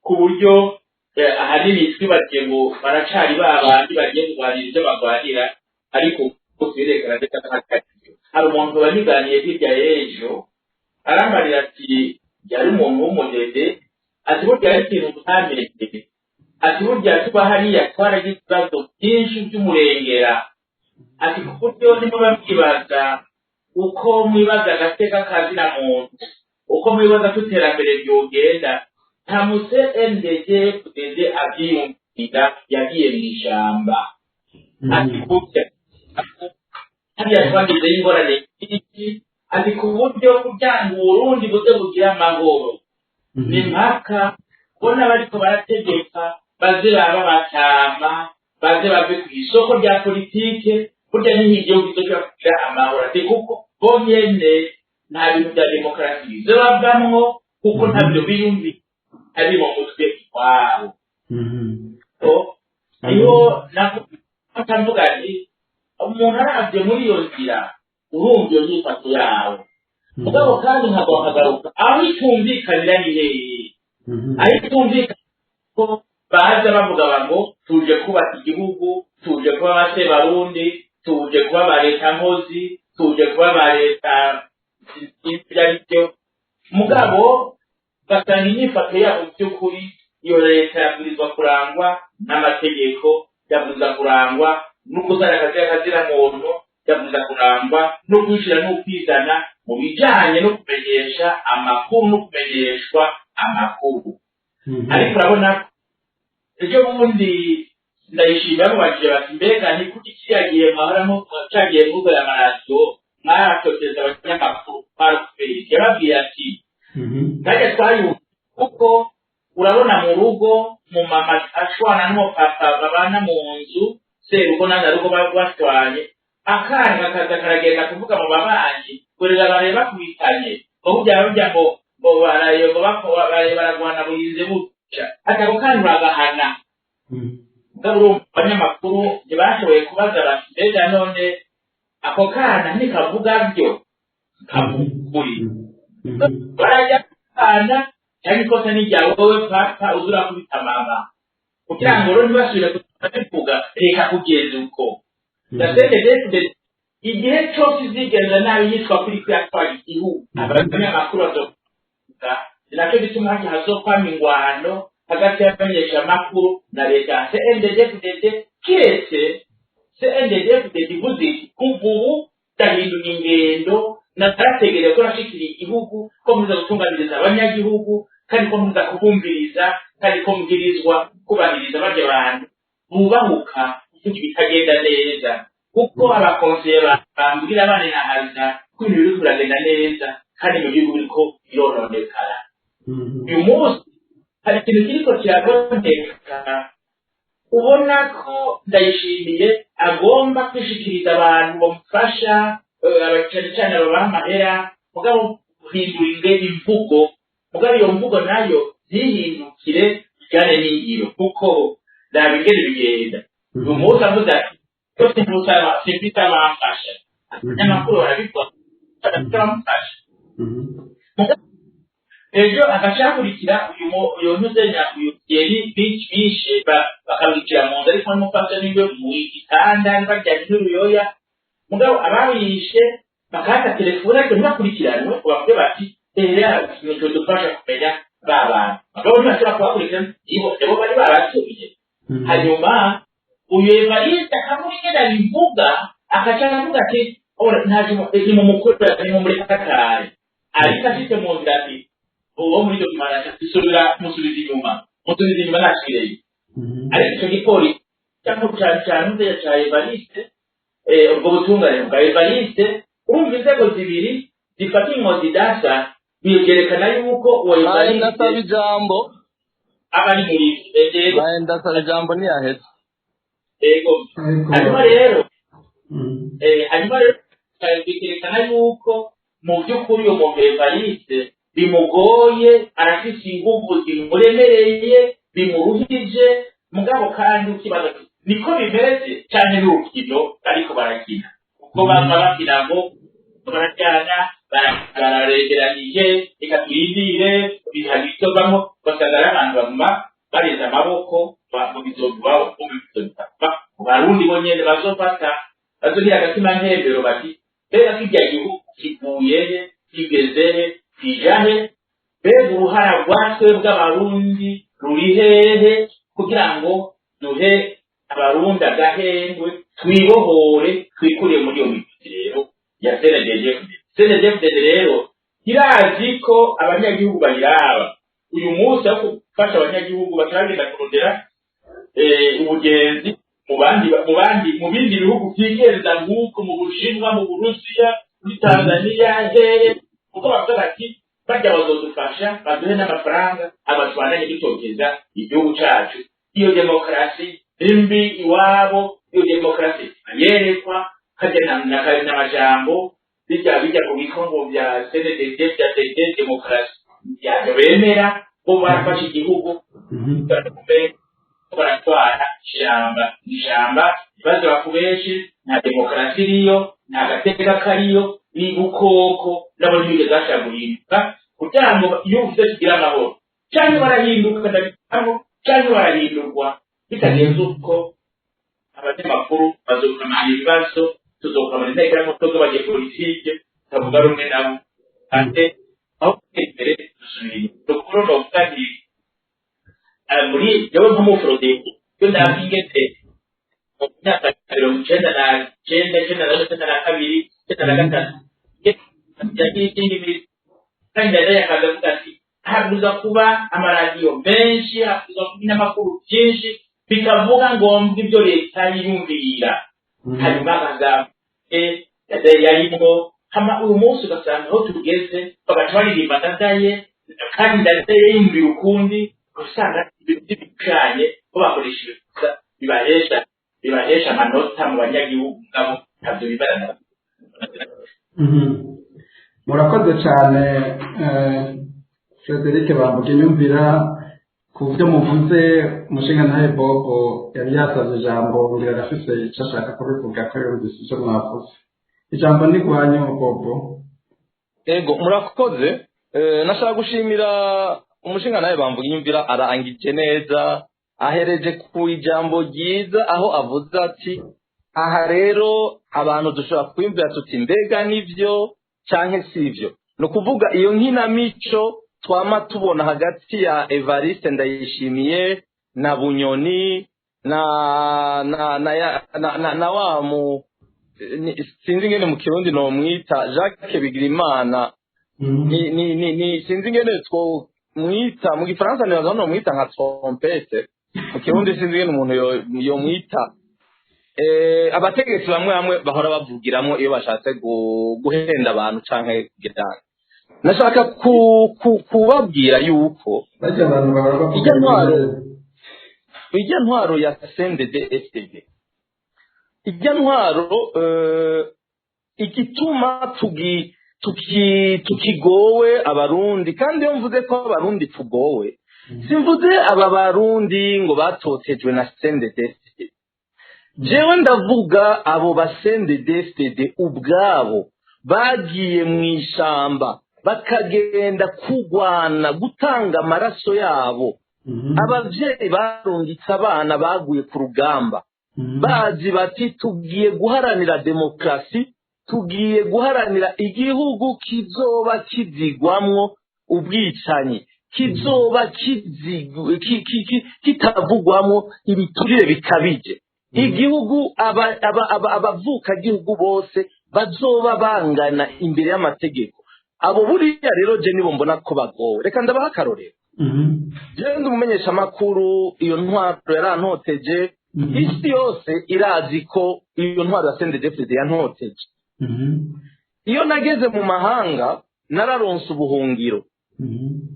ku buryo ahanini twibagiye ngo baracari ba bandi bagiye kurwanira ibyo barwanira, ariko birerekana ndetse n'akariyo. Hari umuntu baniganiye hirya y'ejo arambarira ati yari umuntu w'umudede, ati burya ari ikintu utamenye, ati burya tuba hariya twaragize ibibazo byinshi by'umurengera. Ati ku buryo nimuba mwibaza uko mwibaza agateka kazina muntu, uko mwibaza ko iterambere ryogenda, nta muse NDG FDD avyiyumvira yagiye mw'ishamba. Ati burya hariya twagizeyo ingorane nyinshi. Ati ku buryo kugira ngo Uburundi buze bugire amahoro ni mpaka kubona bariko barategeka baze baba batama, baze bave ku isoko rya politike. Burya niho igihugu kizoshobora kugira amahoro. Ati kuko bo nyene nta bintu bya demokarasi bize bavamwo, kuko ntabyo biyumvi ari mu mutwe iwabo. Niho nakuvuga nti umuntu aravye muri iyo nzira, urumva iyo nyifato yawe. Mugabo kandi nkagwa nkagaruka aho itumvikanira ni hehe? Aho itumvikana ko baza bavuga ngo tuje kubaka igihugu, tuje kuba ba Sebarundi, tuje kuba ba leta nkozi, tuje kuba ba leta ibyo ari byo, mugabo ugasanga inyifato yabo mu by'ukuri, iyo leta yabwirizwa kurangwa n'amategeko, yabwirizwa kurangwa no kuzana akazi kazira muntu, yabwirizwa kurangwa no kwishyira no kwizana mu bijanye no kumenyesha amakuru no kumenyeshwa amakuru. Ariko urabona ejo bundi Ndayishimiye bamubajije bati: "Mbega ni kuki kiriya gihe mwahoramo cagiye mugura amaradiyo mwaratoteza abanyamakuru, mwarukubera?" Yababwiye ati: "Kajya twayumva, kuko urabona mu rugo mu mama ashwana n'umupapa babana mu nzu, serugo n'anarugo bashwanye, akana kakaza karagenda kuvuga mu babanyi kurera bareba bakubitanye ngo burya burya ngo baraye ngo baraye baragwana burinze buca." Ati ako kana uragahana. Mugabo urumva abanyamakuru ntibashoboye kubaza bati: "Mbega none ako kana ntikavuga byo kavuga ukuri? Barajya kana cyangwa ikosa ni irya wowe papa uza urakubita mama?" Kugira ngo rero ntibasubire kubivuga, reka kugenda uko. Ndasende igihe cyose izigenza nabi yitwa kuri kuyatwara igihugu, abanyamakuru bazovuga. Ni nacyo gituma hazokwama ingwano hagati y'abamenyeshamakuru na leta ya CNDD-FDD, kiretse CNDD-FDD ivuze iti: "Kuva ubu ndahinduye ingendo, narategereye ko nashikiriye igihugu, ko mwiza gutunganiriza abanyagihugu, kandi ko mwiza kubumviriza, kandi ko mbwirizwa kubahiriza barya bantu bubahuka kuvuga ibitagenda neza, kuko abakonseye bambwira baninahaza ko ibintu biriko biragenda neza kandi mu gihugu biriko birononekara." Uyu munsi hari ikintu kiriko kiraboneka, ubona ko Ndayishimiye agomba kwishikiriza abantu bamufasha, cyane cyane babaha amahera, mugabo guhindura imvugo, mugabo iyo mvugo nayo ntihindukire ijyane n'ingiro, kuko raba ingene bigenda. Uyu munsi avuze ati: "Ko simfise abamfasha," abanyamakuru barabikora, badafite abamufasha. Ejo agacakurikira uyu ntuzenya uyu Thierry bishe bakamwicira mu nzu, ariko n'umupfasoni niwe mu gitanda baryamye n'uruyoya, mugabo ababishe bakata telefone, ariko ntibakurikiranwe ngo bavuge bati: "Rero ikintu dufasha kumenya ba bantu." Mugabo ntibashobora kubakurikirana bo bari babatuye. Hanyuma uyu Evariste akavuga ingene abivuga, akaca aravuga ati: "Ora, ntaje nimumukora, nimumureka atahe." Ariko ashitse mu nzira ati: "Uwo muri document isubira, musubiza inyuma, musubiza inyuma, nashikireyo." Ariko ico gipolisi cyangwa cyane cyane ca Evariste, ubwo butungane bwa Evariste, urumva inzego zibiri zifata inkozi idasa, byerekana yuko uwo Maye Evariste ndasaba ijambo. Aba ari muri ego. Maye ndasaba ijambo ntiyaheze. Ego. Hanyuma rero bikerekana yuko mu by'ukuri uyu muntu Evariste bimugoye, arafise inguvu zimuremereye, bimuruhije. Mugabo kandi ukibaza uti, niko bimeze canke n'urukino ariko barakina, kuko bama bakina ngo barajyana, bararegeranije, reka turindire bihabizovamo, ugasanga ari abantu baguma bareze amaboko mu bizova mu Barundi bo nyene bazofata, bazogira agatima ntembero bati: "Mbega kirya gihugu kivuye he, kigeze he, kija he? Mbega uruhara rwa twebwe Abarundi ruri hehe kugira ngo duhe Abarundi agahengwe, twibohore, twikuriye muri iyo migwi rero ya CNDD-FDD. CNDD-FDD rero irazi ko abanyagihugu bayiraba uyu munsi. Aho gufasha abanyagihugu, bataragenda kurondera ubugenzi mu bandi mu bindi bihugu byigenza nk'uko mu Bushinwa, mu Burusiya, muri Tanzania, hehe, kuko bavuga bati barya bazodufasha, baduhe n'amafaranga, abatwandanye dutoteza igihugu cacu. Iyo demokarasi imbi iwabo, iyo demokarasi yerekwa kajya n'amajambo bijya ku bikongo bya CNDD bya DD, demokarasi yabyo bemera bo barafashe igihugu, baratwara ishamba ibibazo bakubeshe. Nta demokarasi iriyo, nta gateka kariyo, ni bukoko. Nabo ntibigeze bashaka guhinduka kugira ngo iyo uvuze tugire amahoro, cyangwa barahinduka ndabitamo, cyangwa barahindurwa. Bitagenze uko, abanyamakuru bazokamara ibibazo, tuzokamara inteko z'abanyepolitike tavuga rumwe nabo, kandi aho gutera imbere dusubira inyuma. Rukuru novuga nti muri jewe nk'umufrodebu, iyo ndabye ingene mu myaka 99, 91, 92, 93 yagiye, kandi ndadaye akaza avuga ati habuza kuba amaradiyo menshi, habuza kuba ibinyamakuru byinshi bikavuga ngombwa ibyo leta yiyumvira. Hanyuma amagambo yarimwo hama uyu munsi ugasanga aho tugeze bagaca baririmba Ndadaye, kandi Ndadaye yiyumvira ukundi. Usanga ibintu by'ibicanye bo bakoresha ibintu bibahesha amanota mu banyagihugu, ngabo ntabyo bibarana. Murakoze cyane, Frederic Bambuga inyumvira ku byo muvuze. Umushingantahe Bobo yari yasabye ijambo, ngira arafise icyo ashaka kubivuga ko yumvise icyo mwavuze. Ijambo ni rwanyu, Bobo. Ego, murakoze. Nashaka gushimira umushingantahe Bamvuga inyumvira, arangije neza, ahereje ku ijambo ryiza aho avuze ati aha rero abantu dushobora kwiyumvira tuti mbega nivyo canke sivyo? Ni ukuvuga iyo nkinamico twama tubona hagati ya Evariste Ndayishimiye na Bunyoni na wa mu sinzi ingene mu Kirundi nomwita, Jacques Bigirimana, ni sinzi ingene twomwita mu Gifaransa, nibaza nomwita nka trompette. Mu Kirundi sinzi ingene umuntu yomwita. Abategetsi bamwe bamwe bahora bavugiramo iyo bashatse guhenda abantu canke kugira. Nashaka kubabwira yuko Barya abantu bahora bavuga ijya ntwaro ya CNDD FDD, ijya ntwaro, igituma tugi tuki tukigowe Abarundi. Kandi iyo mvuze ko Abarundi tugowe, simvuze aba Barundi ngo batotejwe na CNDD FDD. Jewe ndavuga abo ba CNDD FDD ubwabo bagiye mu ishamba, bakagenda kugwana, gutanga amaraso yabo. Abavyeyi barungitse abana baguye ku rugamba, bazi bati tugiye guharanira demokarasi, tugiye guharanira igihugu kizoba kizigwamwo ubwicanyi, kizoba kitavugwamwo ibiturire bikabije, igihugu abavukagihugu bose bazoba bangana imbere y'amategeko. Abo buriya rero je nibo mbona ko bagowe. Reka ndabaha akarorero. Jewe ndi umumenyeshamakuru, iyo ntwaro yarantoteje. Isi yose irazi ko iyo ntwaro ya CNDD-FDD yantoteje. Iyo nageze mu mahanga nararonse ubuhungiro.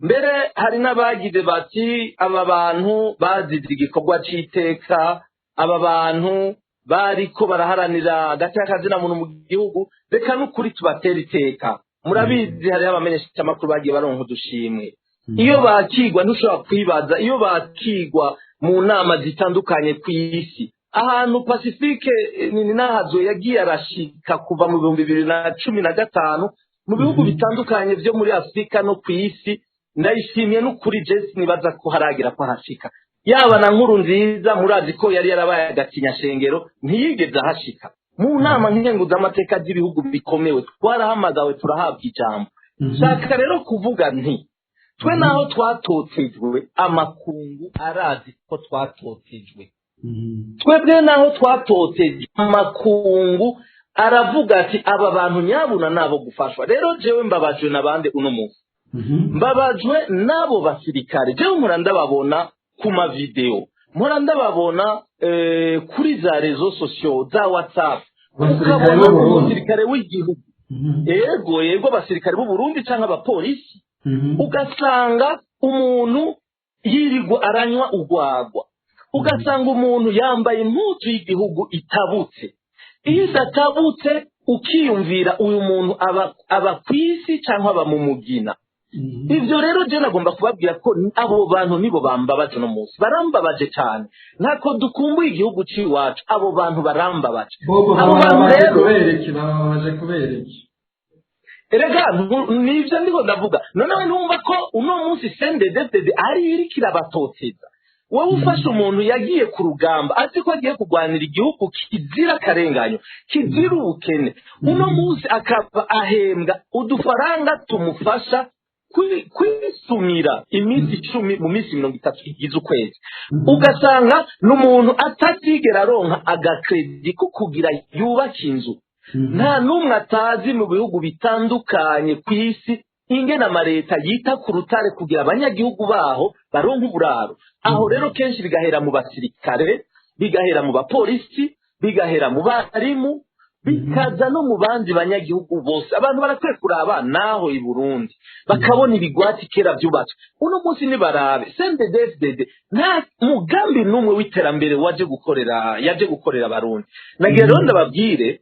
Mbere hari n'abagize bati aba bantu bazize igikorwa c'iteka, aba bantu bariko baraharanira agateka kazina muntu mu gihugu, reka n'ukuri tubatera iteka. Murabizi, hariho abamenyeshamakuru bagiye baronka udushimwe. Iyo bakigwa, ntushobora kwibaza, iyo bakigwa mu nama zitandukanye ku isi, ahantu Pacifique Nininahazwe yagiye arashika kuva mu 2015 mu bihugu bitandukanye byo muri Afurika no ku isi, Ndayishimiye n'ukuri Jesi nibaza ko haragira ko ahashika. Yaba na Nkuru Nziza, murazi ko yari yarabaye agatinyashengero, ntiyigeze ahashika mu nama nkenguzamateka z'ibihugu bikomewe. Twarahamagawe, turahabwa ijambo. Shaka rero kuvuga nti twe naho twatotejwe, amakungu arazi ko twatotejwe. Twebwe naho twatoteje, amakungu aravuga ati aba bantu nyabuna nabo gufashwa. Rero jewe mbabajwe nabande uno munsi? Mbabajwe n'abo basirikare. Jewe mpora ndababona ku mavideo, mpora ndababona kuri za réseaux sociaux, za WhatsApp. Abasirikare Ukabona b'Uburundi. umusirikare w'igihugu, yego, abasirikare b'u Burundi canke abapolisi, ugasanga umuntu yirirwa aranywa urwagwa, ugasanga umuntu yambaye impuzu y'igihugu itabutse. Iyo idatabutse, ukiyumvira uyu muntu aba ku isi cyangwa aba mu mugina. Ibyo rero je nagomba kubabwira ko abo bantu nibo bambabaje uno munsi, barambabaje cyane. Ntako dukumbuye igihugu c'iwacu, abo bantu barambabaje. Bobo, Abo bantu bababaje rero kubera iki? Bababaje kubera iki? Erega nivyo ndiko ndavuga. Noneho ntumva ko uno munsi CNDD-FDD ari iriko irabatoteza. Wowe ufashe umuntu yagiye ku rugamba azi ko agiye kurwanira igihugu kizira akarenganyo, kizira ubukene, uno munsi akaba ahembwa udufaranga tumufasha kwisumira iminsi 10 mu minsi 30 igize ukwezi, ugasanga n'umuntu atazigera aronka agakredi ko kugira yubake inzu. Nta n'umwe atazi mu bihugu bitandukanye ku isi ingene amareta yita ku rutare kugira abanyagihugu baho baronke uburaro. Aho rero kenshi bigahera mu basirikare, bigahera mu bapolisi, bigahera mu barimu, bikaza no mu bandi banyagihugu bose. Abantu barakwiye kuraba naho i Burundi, bakabona ibigwati kera byubatswe. Uno munsi nibarabe CNDD-FDD nta mugambi n'umwe w'iterambere waje gukorera, yaje gukorera Abarundi. Nagira rero ndababwire,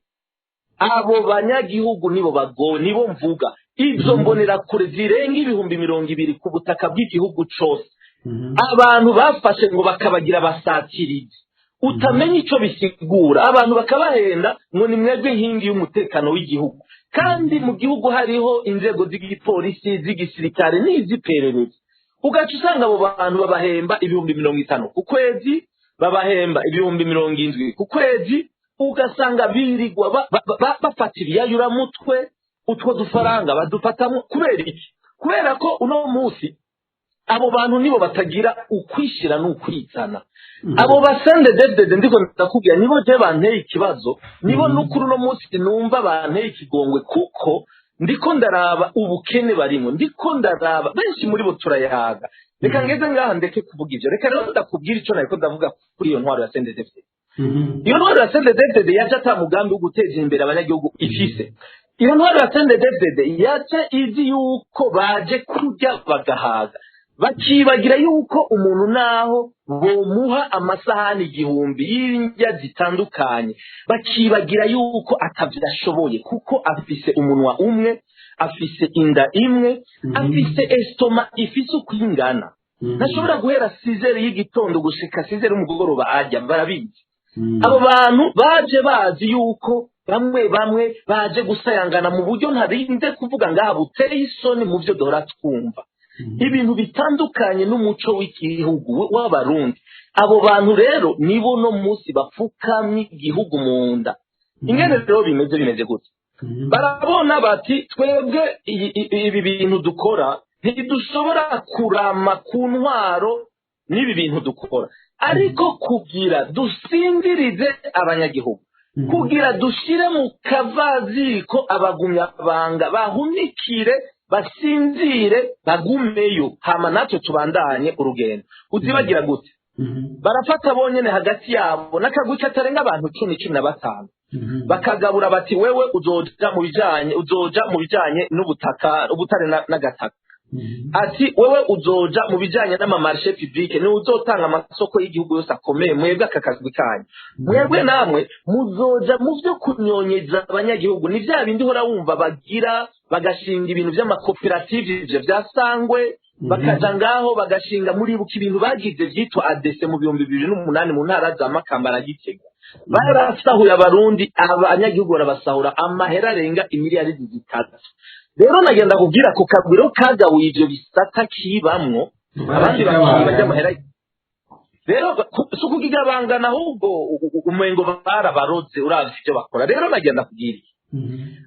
abo banyagihugu nibo bagowe, nibo mvuga. Izo mbonerakure zirenga 20,000 ku butaka bw'igihugu cose, abantu bafashe ngo bakabagira abasatirizi, utamenya ico bisigura, abantu bakabahenda ngo ni mwebwe nkingi y'umutekano w'igihugu, kandi mu gihugu hariho inzego z'igipolisi, z'igisirikare n'iz'iperereza. Ugaca usanga abo bantu babahemba 50,000 ku kwezi, babahemba 70,000 ku kwezi, ugasanga birirwa bafata ibiyayuramutwe. Utwo dufaranga badufatamo kubera iki? Kubera ko uno munsi abo bantu nibo batagira ukwishira n'ukwizana. Abo ba CNDD-FDD ndiko ndakubwira, nibo je banteye ikibazo, nibo n'ukuri uno munsi numva banteye ikigongwe, kuko ndiko ndaraba ubukene barimo, ndiko ndaraba benshi muri bo turayaga. Reka ngeze ngaha ndeke kuvuga ivyo. Reka rero ndakubwira ico nariko ndavuga kuri iyo ntwaro ya CNDD-FDD. Iyo ntwaro ya CNDD-FDD yaje ata mugambi wo guteza imbere abanyagihugu ifise. Iyo ntwaro ya CNDD-FDD yaje izi yuko baje kurya bagahaga, bakibagira yuko umuntu naho bomuha amasahani 1000 y'indya zitandukanye, bakibagira yuko atavyo ashoboye, kuko afise umunwa umwe, afise inda imwe, afise estomac ifise uko ingana. Ntashobora guhera 6h y'igitondo gushika 6h y'umugoroba arya. Barabizi. Abo bantu baje bazi yuko bamwe bamwe baje gusayangana mu buryo ntarinze kuvuga ngaha, buteye isoni mu byo duhora twumva, ibintu bitandukanye n'umuco w'igihugu w'Abarundi. Abo bantu rero nibo no munsi bapfukamye igihugu mu nda. Ingene rero bimeze gutya: barabona bati twebwe ibi bintu dukora ntidushobora kurama ku ntwaro n'ibi bintu dukora, ariko kugira dusinzirize abanyagihugu, kugira dushire mu kavaziko abagumyabanga bahunikire, basinzire, bagumeyo, hama natwe tubandanye urugendo. Uzibagira gute? Barafata bonyene hagati yabo n'akagwi katarenga abantu 10, 15, bakagabura bati wewe uzoja mu bijanye n'ubutaka, ubutare n'agataka, ati wewe uzoja mu bijanye n'ama marchés publics, ni uzotanga amasoko y'igihugu yose akomeye. Mwebwe aka kagwi kanyu, mwebwe namwe muzoja mu vyo kunyonyeza abanyagihugu, ni vya bindi uhora wumva bagira, bagashinga ibintu vy'amakoperative, ivyo vyasangwe, bakaja ngaho bagashinga. Muribuka ibintu bagize vyitwa ADC mu 2008 mu ntara za Makamba na Gitega. Barasahuye Abarundi, abanyagihugu barabasahura amahera arenga imiliyaridi 3. Rero nagenda kubwira ko kagwiro kagabuye ivyo bisata kibamwo, abandi bakiba ry'amahera. Rero si ukugigabangana, ahubwo umengo barabaroze uravye ivyo bakora. Rero nagenda kubwira iki: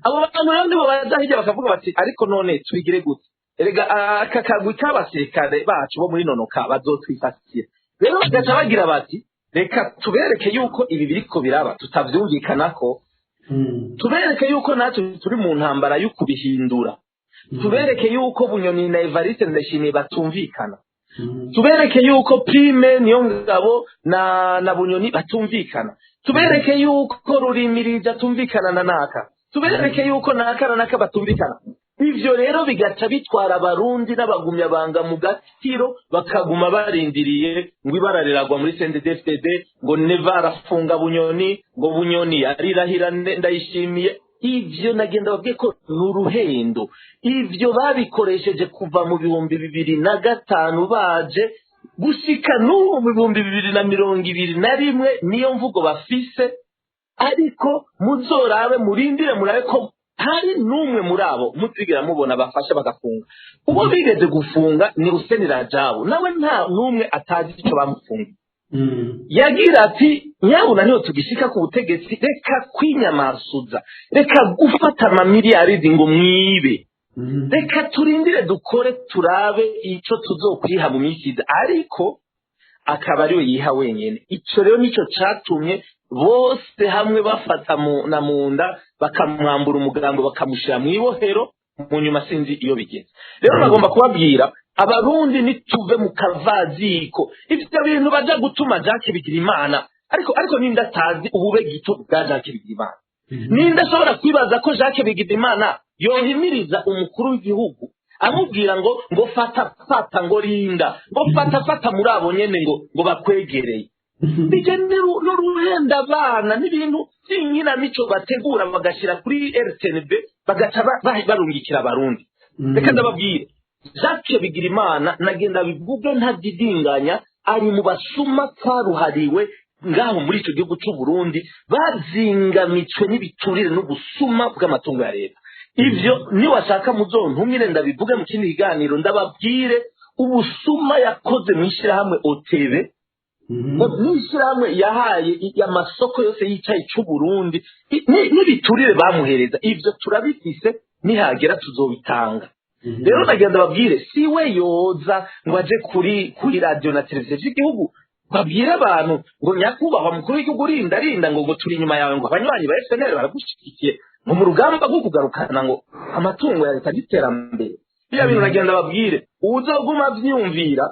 abo bantu rero nibo baza hirya bakavuga bati ariko none tubigire gute? Erega aka kagwi k'abasirikare bacu bo muri nonoka bazotwifatira. Rero bagaca bagira bati Reka tubereke yuko ibi biriko biraba tutavyumvikanako, tubereke yuko natwe turi mu ntambara yo kubihindura, tubereke yuko Bunyoni na Evariste Ndayishimiye batumvikana, tubereke yuko Prime Niyongabo na Bunyoni batumvikana, tubereke yuko Rurimirije atumvikana na naka, tubereke yuko naka na naka batumvikana. Ivyo rero bigaca bitwara Abarundi n'abagumyabanga mu gatiro, bakaguma barindiriye ngo ibara riragwa muri CNDD-FDD, ngo Neva arafunga Bunyoni, ngo Bunyoni arirahira Ndayishimiye. Ivyo nagenda babwiye ko ni uruhendo. Ivyo babikoresheje kuva mu 2005 baje gushika n'ubu mu 2021, niyo mvugo bafise. Ariko muzorabe, murindire, murabe ko hari n'umwe muri abo muzigera mubona bafasha bagafunga. Uwo bigeze gufunga ni Hussein Rajabu, nawe nta n'umwe atazi icyo bamufungiye. Yagira ati: "Nyabuna niyo tugishika ku butegetsi, reka kwinyamasuza, reka gufata amamiliyaridi ngo mwibe, reka turindire dukore turabe ico tuzokwiha mu minsi iza." Ariko akaba ariwe yiha wenyene. Ico rero nico catumye bose hamwe bafata na munda, bakamwambura umugambo, bakamushira mu ibohero. Mu nyuma sinzi iyo bigeze. Rero nagomba kubabwira, Abarundi, nituve mu kavaziko. Ivyo bintu baja gutuma Jacques Bigirimana, ariko ninde atazi ubube gito bwa Jacques Bigirimana? Ninde ashobora kwibaza ko Jacques Bigirimana yohimiriza umukuru w'igihugu amubwira ngo fata fata, ngo rinda, ngo fata fata muri abo nyene, ngo bakwegereye? Bijya n'uruhenda abana n'ibintu by'inkinamico bategura, bagashyira kuri RTNB, bagaca barungikira Abarundi. Reka ndababwire, Jacques Bigirimana, nagenda bivuge ntadidinganya, ari mu basuma karuhariwe ngaho muri icyo gihugu cy'u Burundi, bazingamitswe n'ibiturire n'ubusuma bw'amatungo ya leta. Ivyo niwashaka muzontumire ndabivuge mu kindi kiganiro, ndababwire ubusuma yakoze mu ishyirahamwe OTB, n'ishyirahamwe yahaye amasoko yose yicaye cy'u Burundi, n'ibiturire bamuhereza. Ivyo turabifise, nihagera tuzobitanga. Rero nagenda babwire, si we yoza ngo aje kuri radiyo na televiziyo by'igihugu babwire abantu ngo: "Nyakubahwa mukuru w'igihugu, rinda rinda, ngo turi inyuma yawe, ngo abanywanyi ba FNL baragushyigikiye, ngo mu rugamba rwo kugarukana ngo amatungo ya leta n'iterambere." Biriya bintu nagenda babwire, uzoguma avyiyumvira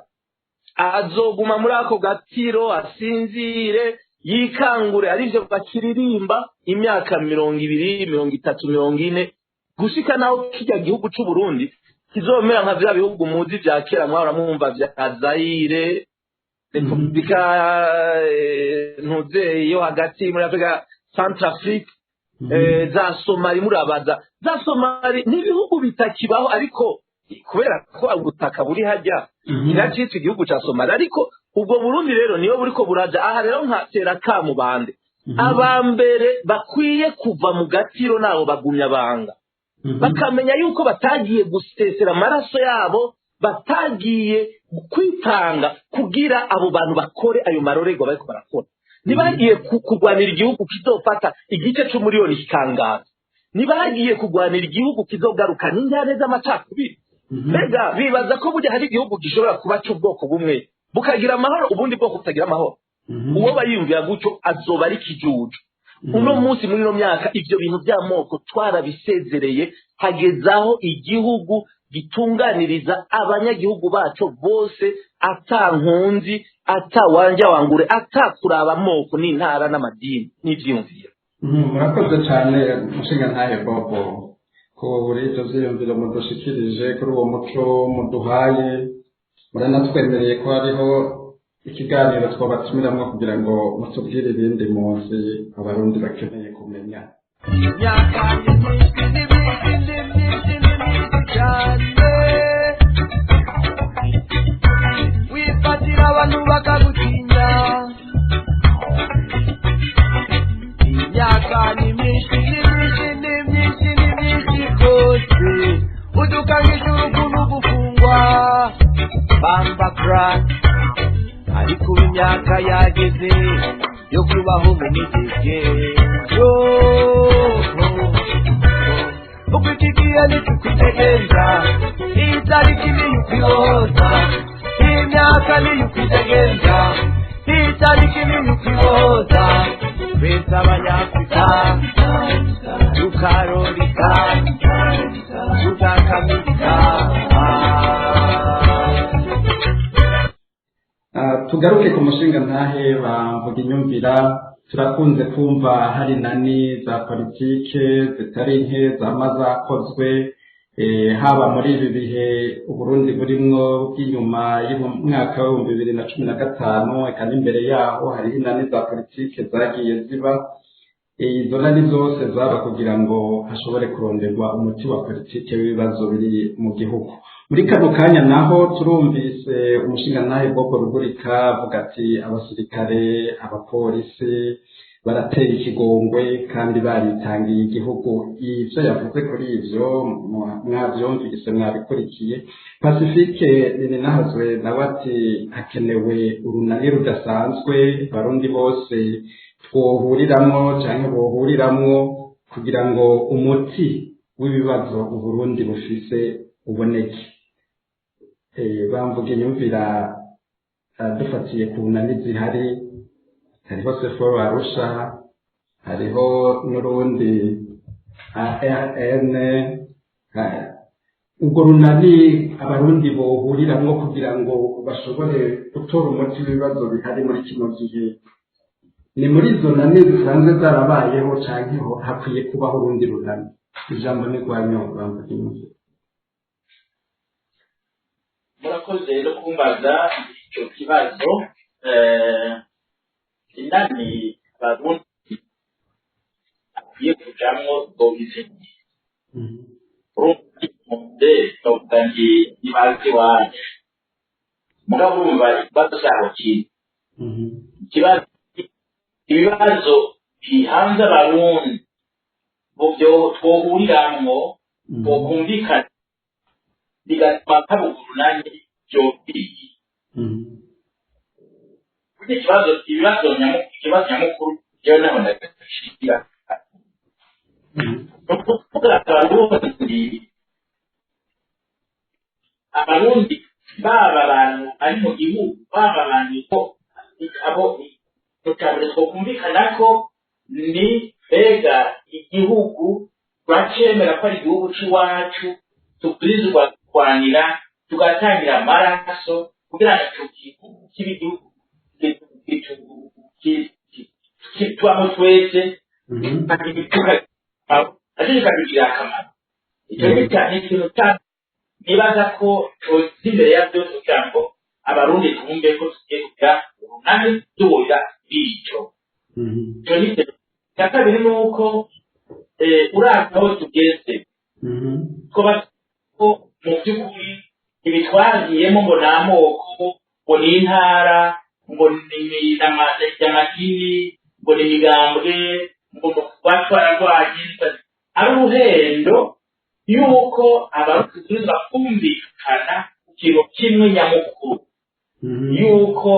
azoguma muri ako gatiro asinzire, yikangure arivyo bakiririmba imyaka 20, 30, 40, gushika naho kirya gihugu c'u Burundi kizomera nka vya bihugu muzi vya kera mwahora mwumva vya Zaire, Repubulika ntuze yo hagati muri Afrika, Centrafrique, za Somali. Murabaza za Somali n'ibihugu bitakibaho, ariko kubera ko ubutaka buri hajya kiracitse igihugu ca Somali. Ariko ubwo Burundi rero niyo buriko buraja aha. Rero nkatera kamubande, abambere bakwiye kuva mu gatiro nabo bagumya banga, bakamenya yuko batagiye gusesera amaraso yabo, batagiye kwitanga kugira abo bantu bakore ayo marorerwa bariko barakora. Ntibagiye kurwanira igihugu kizofata igice c'umuriyoni kikangaza, ntibagiye kurwanira igihugu kizogarukana injyane z'amacakubiri. Mbega bibaza ko burya hari igihugu gishobora kuba cy'ubwoko bumwe bukagira amahoro, ubundi bwoko butagira amahoro? Uwo bayiyumvira gutyo azoba ari ikijuju. Uno munsi, muri ino myaka, ibyo bintu by'amoko twarabisezereye. Hagezaho igihugu gitunganiriza abanyagihugu baco bose, ata nkunzi, ata wanja wangure, ata kuraba amoko n'intara n'amadini n'ivyiyumviro. Murakoze cyane, mushinga ntahe Bobo, kuri ibyo byiyumviro mudushikirije, kuri uwo muco muduhaye. Muranatwemereye ko hariho ikiganiro twabatumiramwo kugira ngo mutubwire ibindi muzi Abarundi bakeneye kumenya. Imyaka ni myinshi, ni myinshi, ni myinshi, ni myinshi cyane. Wifatira abantu bakagutinya. Imyaka ni myinshi, ni myinshi, ni myinshi, ni myinshi rwose. Udukangisha urupfu n'ugufungwa bamba crack, ariko ubu imyaka yageze yo kubaho mu migege yo. Uko ikigiye ntitukwidegenza, iyi tariki niyo ukwibohoza. Iyi myaka niyo ukwidegenza, iyi tariki niyo. Twese abanyafurika tukarorika tukakamika. Tugaruke ku mushinga ntahe bamvuga inyumvira. Turakunze kumva hari nani za politike zitari nke zama zakozwe, haba muri ibi bihe Uburundi burimwo bw'inyuma y'umwaka w'2015, eka n'imbere yaho hariho inani za politike zagiye ziba. Izo nani zose zaba kugira ngo hashobore kuronderwa umuti wa politike w'ibibazo biri mu gihugu. Muri kano kanya naho turumvise umushingantahe Bobo Rugurika avuga ati abasirikare, abapolisi barateye ikigongwe kandi baritangiye igihugu. Ivyo yavuze kuri ivyo mwavyumvise, mwabikurikiye. Pacifique Nininahazwe nawe ati hakenewe urunani rudasanzwe Barundi bose twohuriramwo canke bohuriramwo kugira ngo umuti w'ibibazo Uburundi bufise uboneke. Bamvuga inyumvira, dufatiye ku nani zihari, hariho Sefo Arusha, hariho n'urundi ARN, urwo runani Abarundi bohuriramwo kugira ngo bashobore gutora umuti w'ibibazo bihari muri kino gihe, ni muri izo nani zisanzwe zarabayeho canke hakwiye kubaho urundi runani? Ijambo ni rwanyu, bamvuga inyumvira. Murakoze rero kumbaza icyo kibazo. Inani Abarundi akwiye kujamwo ngo urumva novuga nti nibaze iwacu, mugabo urumva ikibazo cyaho kiri ikibazo, ibibazo bihanze Abarundi byo twohuriramwo, twokumvikana, bigatuma haba urunani vyokwiye. Burya ikibazo, ibibazo ikibazo nyamukuru jewe naho ndagashira ni ukuvuga Abarundi baba abantu bari mu gihugu, baba abantu ko abo tutabure twokumvikana ko ni mbega igihugu turacemera ko ari igihugu c'iwacu tubwirizwa kurwanira, tugatangira amaraso kugira ngo ico gihugu kibe igihugu tubamo twese, nacyo kikatugirira akamaro. Icyo ni cyane ikintu cya nibaza ko coza imbere ya byose kugira ngo Abarundi twumve ko tugiye kugira urunani duhurira ico. Ico ni icya kabiri. Ni uko uravye aho tugeze, ko mu by'ukuri ibitwagiyemo ngo ni amoko, ngo ni intara, ngo ni amadini, ngo ni imigambwe, ngo kuba twararwanye, ari uruhendo yuko Abarundi tubwirizwa kumvikana ku kintu kimwe nyamukuru, yuko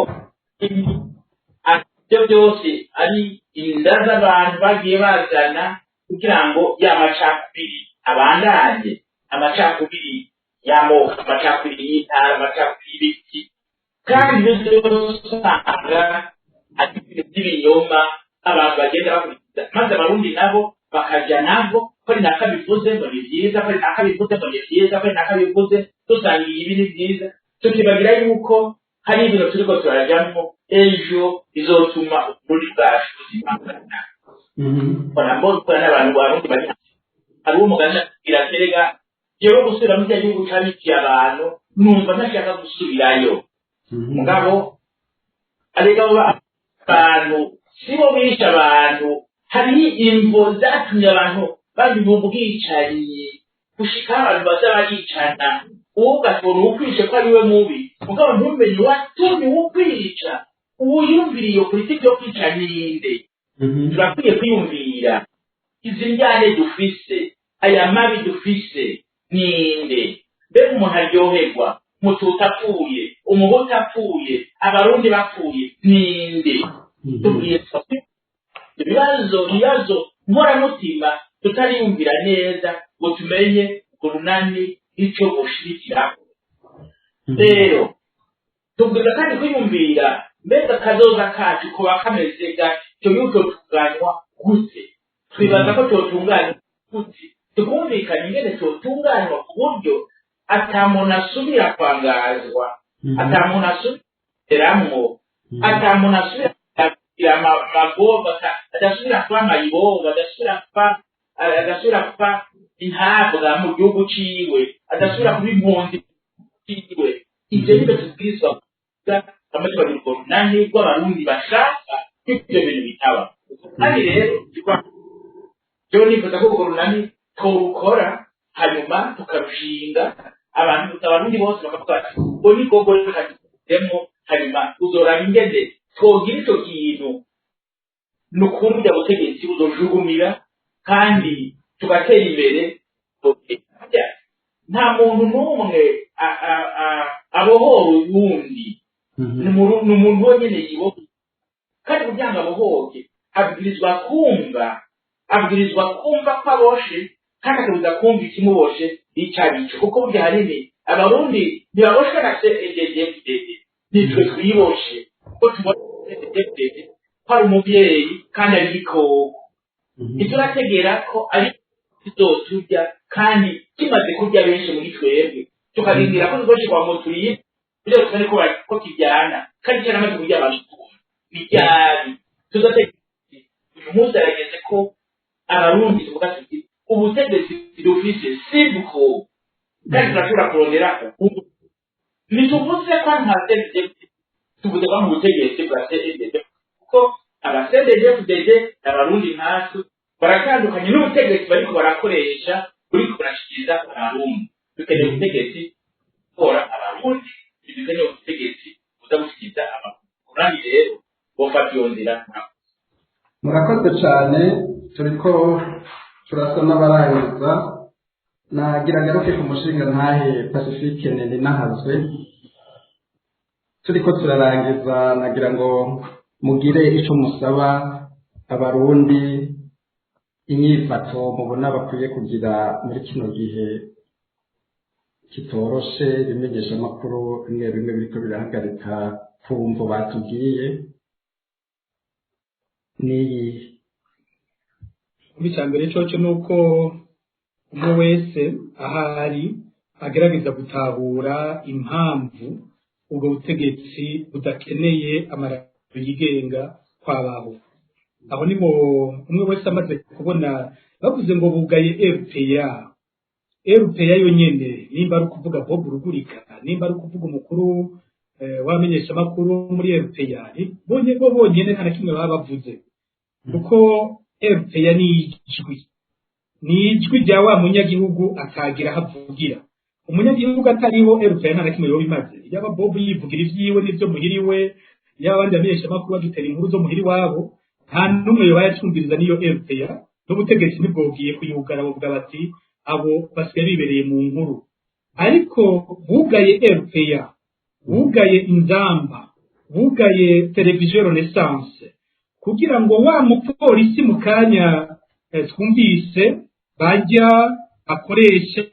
ibyo byose ari inda z'abantu bagiye bazana kugira ngo ya macakubiri abandanye, amacakubiri y'amoko, amacakubiri y'intara, amacakubiri y'ibiti, kandi ibyo byose usanga ari ibintu by'ibinyoma abantu bagenda bakurikiza, maze Abarundi nabo bakajya nabo ko ari naka bivuze ngo ni byiza, ko ari naka bivuze ngo ni byiza, ko ari naka bivuze dusanga ibi ni byiza, tukibagira yuko hari ibintu turiko turajamwo ejo bizotuma Uburundi bwacu buzimangana. Mbona n'abantu Barundi bari hari uwo mugani iraterega jewe gusubira muri cya gihugu cabiciye abantu, numva ntashaka gusubirayo. Mugabo arega abo abantu sibo bishe abantu, hariho imvo zatumye abantu babiba ubwicanyi gushika abantu baza baricana, uwo ugatora uwukwishe ko ari we mubi, mugabo ntumenye uwatumye uwukwica, uwuyumvira iyo politiki yo kwica ninde. Turakwiye kwiyumvira izi njyane dufise, aya mabi dufise ninde? Mbega umuntu aryoherwa Umututi apfuye, Umuhutu apfuye, Abarundi bapfuye ninde? Tubwiye ibibazo nkoramutima tutariyumvira neza ngo tumenye urunani icyo bushirikiraho. Rero tubwira kandi kwiyumvira mbega kazoza kacu kuba kameze gake. Icyo gihugu cyotunganywa gute? Twibaza ko cyotunganywa gute? Tukumvikana ingene cyotunganywa ku buryo ata muntu asubira kwangazwa, ata muntu asubiramwo, ata muntu asubira kugira amagorwa, adasubira kuba mayibobo, adasubira kuba intabwa mu gihugu ciwe, adasubira kuba impunzi ciwe. Ivyo nivyo tubwirizwa kuvuga hamwe tukagira urwo runani rw'Abarundi bashaka ko ivyo bintu bitaba. Kandi rero jewe nifuza ko urwo runani tworukora, hanyuma tukarushinga, abantu, Abarundi bose bakavuga bati: "Ubwo ni bwo reka tujemo." Hanyuma uzoraba ingene twogira ico kintu. Ni ukuri burya butegetsi buzojugumira kandi tugatera imbere. Nta muntu n'umwe abohora uwundi, ni umuntu wenyine yibohora. Kandi kugira ngo abohoke abwirizwa kumva ko aboshe, kandi akabwirizwa kumva ikimuboshe icyo ari cyo, kuko burya ahanini Abarundi ntibaboshwe na CNDD-FDD, nitwe twiboshe, kuko tubona CNDD-FDD ko ari umubyeyi kandi ari igikoko. Ntiturategera ko ari kizoturya, kandi kimaze kurya benshi muri twebwe, tukarindira ko tuzoshirwa ngo turiye kugira ngo tubone ko kiryana, kandi cyaramaze kurya abantu. Ni ryari tuzotegera? Uyu munsi arageze ko Abarundi tuvuga tuti: "Ubutegetsi dufise sibwo, kandi turashobora kurondera ubundi." Ntituvuze ko nka CNDD, tuvuze ko mu butegetsi bwa CNDD, kuko aba CNDD-FDD Abarundi nkatwe baratandukanye n'ubutegetsi bariko barakoresha, buriko burashikiriza Abarundi. Dukeneye ubutegetsi bukora Abarundi, ntidukeneye ubutegetsi buza gushikiriza Abarundi. Rero bofata iyo nzira. Murakoze cyane. Turiko turasa n'abarangiza. Nagira ngaruke ku mushinga ntahe Pacifique Nahazwe. Turiko turarangiza, nagira ngo mugire ico musaba Abarundi, inyifato mubona bakwiye kugira muri kino gihe kitoroshe, ibimenyeshamakuru bimwe bimwe biriko birahagarika ku mvo batubwiye n'iyi. Icya mbere cyo ni uko umwe wese ahari agerageza gutahura impamvu ubwo butegetsi budakeneye amaradiyo yigenga kwabaho. Aho ni umwe wese amaze kubona bavuze ngo bugaye RPA, RPA yonyene, nimba ari ukuvuga Bob Rugurika, nimba ari ukuvuga umukuru w'abamenyeshamakuru muri RPA, bo bonyene nta na kimwe baba bavuze, kuko RPA ni ijwi, ni ijwi rya wa munyagihugu atagira aho avugira. Umunyagihugu atariho, RPA nta na kimwe yoba imaze. Yaba Bob yivugira ivyiwe n'ivyo muhiriwe, yaba abandi bamenyeshamakuru badutera inkuru zo muhiri wabo, nta n'umwe yoba yacumviriza n'iyo RPA. N'ubutegetsi ntibwogiye kuyugara, bavuga bati: "Abo basigaye bibereye mu nkuru." Ariko bugaye RPA, bugaye Inzamba, bugaye Televiziyo Renaissance, kugira ngo wa mupolisi mu kanya twumvise bajya akoresha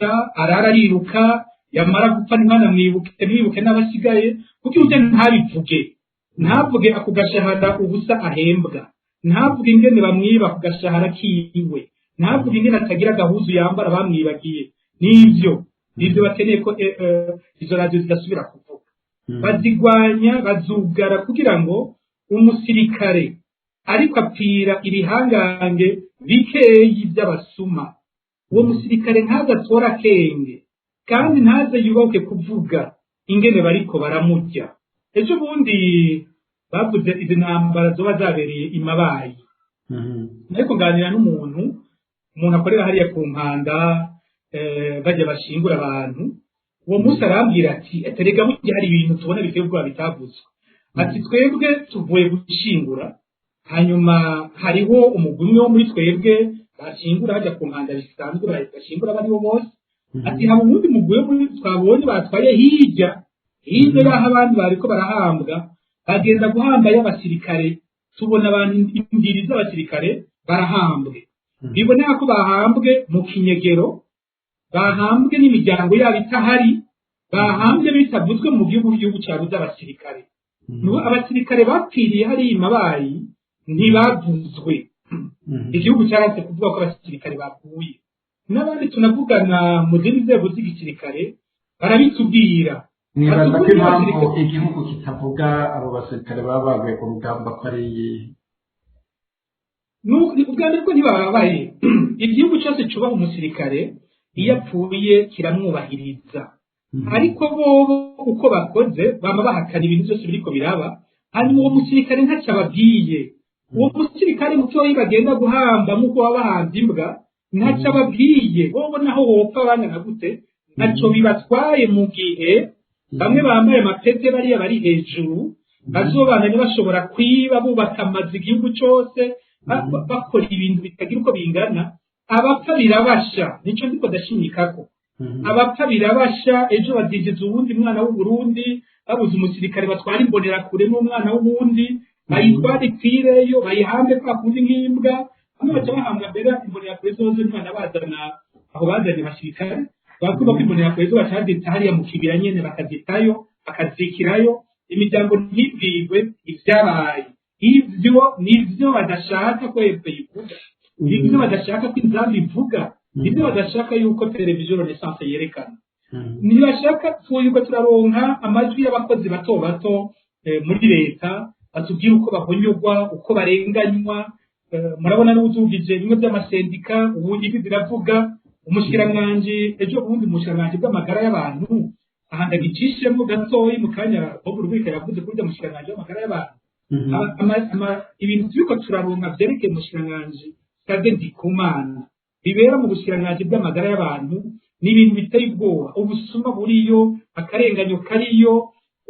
arara ariruka, yamara gupfa ntibanamwibuke, ntibibuke n'abasigaye, kuko ujya ntabivuge, ntavuge ako gashahara ubusa ahembwa, ntavuge ingene bamwiba ku gashahara kiwe, ntavuge ingene atagira agahuzu yambara bamwibagiye. Nivyo bakeneye ko izo radiyo zidasubira kuvuga. Bazigwanya, bazugara kugira ngo umusirikare ariko apfira ibihangange bikeyi by'abasuma, uwo musirikare ntaze atore akenge kandi ntaze yubahuke kuvuga ingene bariko baramurya. Ejo bundi bavuze izi ntambara zoba zabereye imabayi, ariko nganira n'umuntu, umuntu akorera hariya ku Mpanda, bajya bashingura abantu. Uwo munsi arambwira ati: "Erega burya hari ibintu tubona biteye ubwoba bitavuzwe." Ati: "Twebwe tuvuye gushingura, hanyuma hariho umugwi umwe wo muri twebwe bashingura hajya ku Mpanda bisanzwe, bashingura abaribo bose." Ati: "Haba uwundi mugwi wo muri twabonye batwaye hirya hirya y'aho abandi bariko barahambwa, bagenda guhamba y'abasirikare. Tubona abantu indiri z'abasirikare barahambwe, biboneka ko bahambwe mu kinyegero, bahambwe n'imiryango yabo itahari, bahambwe bitavuzwe mu gihugu." Igihugu cyabuze abasirikare. Nubu abasirikare bapfiriye hariya imabayi. Ntibavuzwe. Igihugu cyaranse kuvuga ko abasirikare bapfuye. N'abandi tunavugana mu zindi nzego z'igisirikare barabitubwira. Nibaza ko Batubwira impamvu abasirikare- igihugu kitavuga abo basirikare baba baguye ku rugamba ko ari iyihe? Ubwa mbere ko ntibababaye. Igihugu cyose cyubaha umusirikare, iyo apfuye kiramwubahiriza. Ariko bobo uko bakoze bama bahakana ibintu byose biriko biraba, hanyuma uwo musirikare ntacyo ababwiye. Uwo musirikare mutoyi bagenda guhamba nk'uko baba bahambye imbwa, ntacyo ababwiye. Bobo naho wopfa bangana gute, ntacyo bibatwaye, mu gihe bamwe bambaye amapete bariya bari hejuru bazobandanya bashobora kwiba, bubaka amazu igihugu cyose, bakora ibintu bitagira uko bingana. Abapfa birabasha, nico ndiko ndashimikako. Abapfa birabasha, ejo bazinjiza uwundi mwana w'Uburundi. Babuze umusirikare batwara imbonerakure n'umwana w'uwundi, bayitware ipfireyo, bayihambe kwa kundi nk'imbwa. Bamwe baca bahambwa mbere imbonerakure zozo, ntibana bazana aho bazanye abasirikare bakumva ko imbonerakure zo baca bazita hariya mu kibira nyene, bakazitayo, bakazikirayo, imiryango ntibwirwe ibyabaye. Ivyo nivyo badashaka ko FPI ivuga, nivyo badashaka ko Inzamba ivuga, nivyo badashaka yuko televiziyo Renaissance yerekana. Ntibashaka yuko turaronka amajwi y'abakozi bato bato muri leta batubwira uko bahonyogwa, uko barenganywa. Murabona n'uwudugije bimwe by'amasendika ubu ibi ziravuga. Umushikiranganji ejo bundi, umushikiranganji bw'amagara y'abantu, aha ndagicishemo gatoyi mu kanya, Bob Rugurika yavuze kuri urya mushikiranganji w'amagara y'abantu. Ibintu turiko turaronka vyerekeye umushikiranganji Tade Ndikumana bibera mu bushikiranganji bw'amagara y'abantu ni ibintu biteye ubwoba. Ubusuma buriyo, akarenganyo kariyo.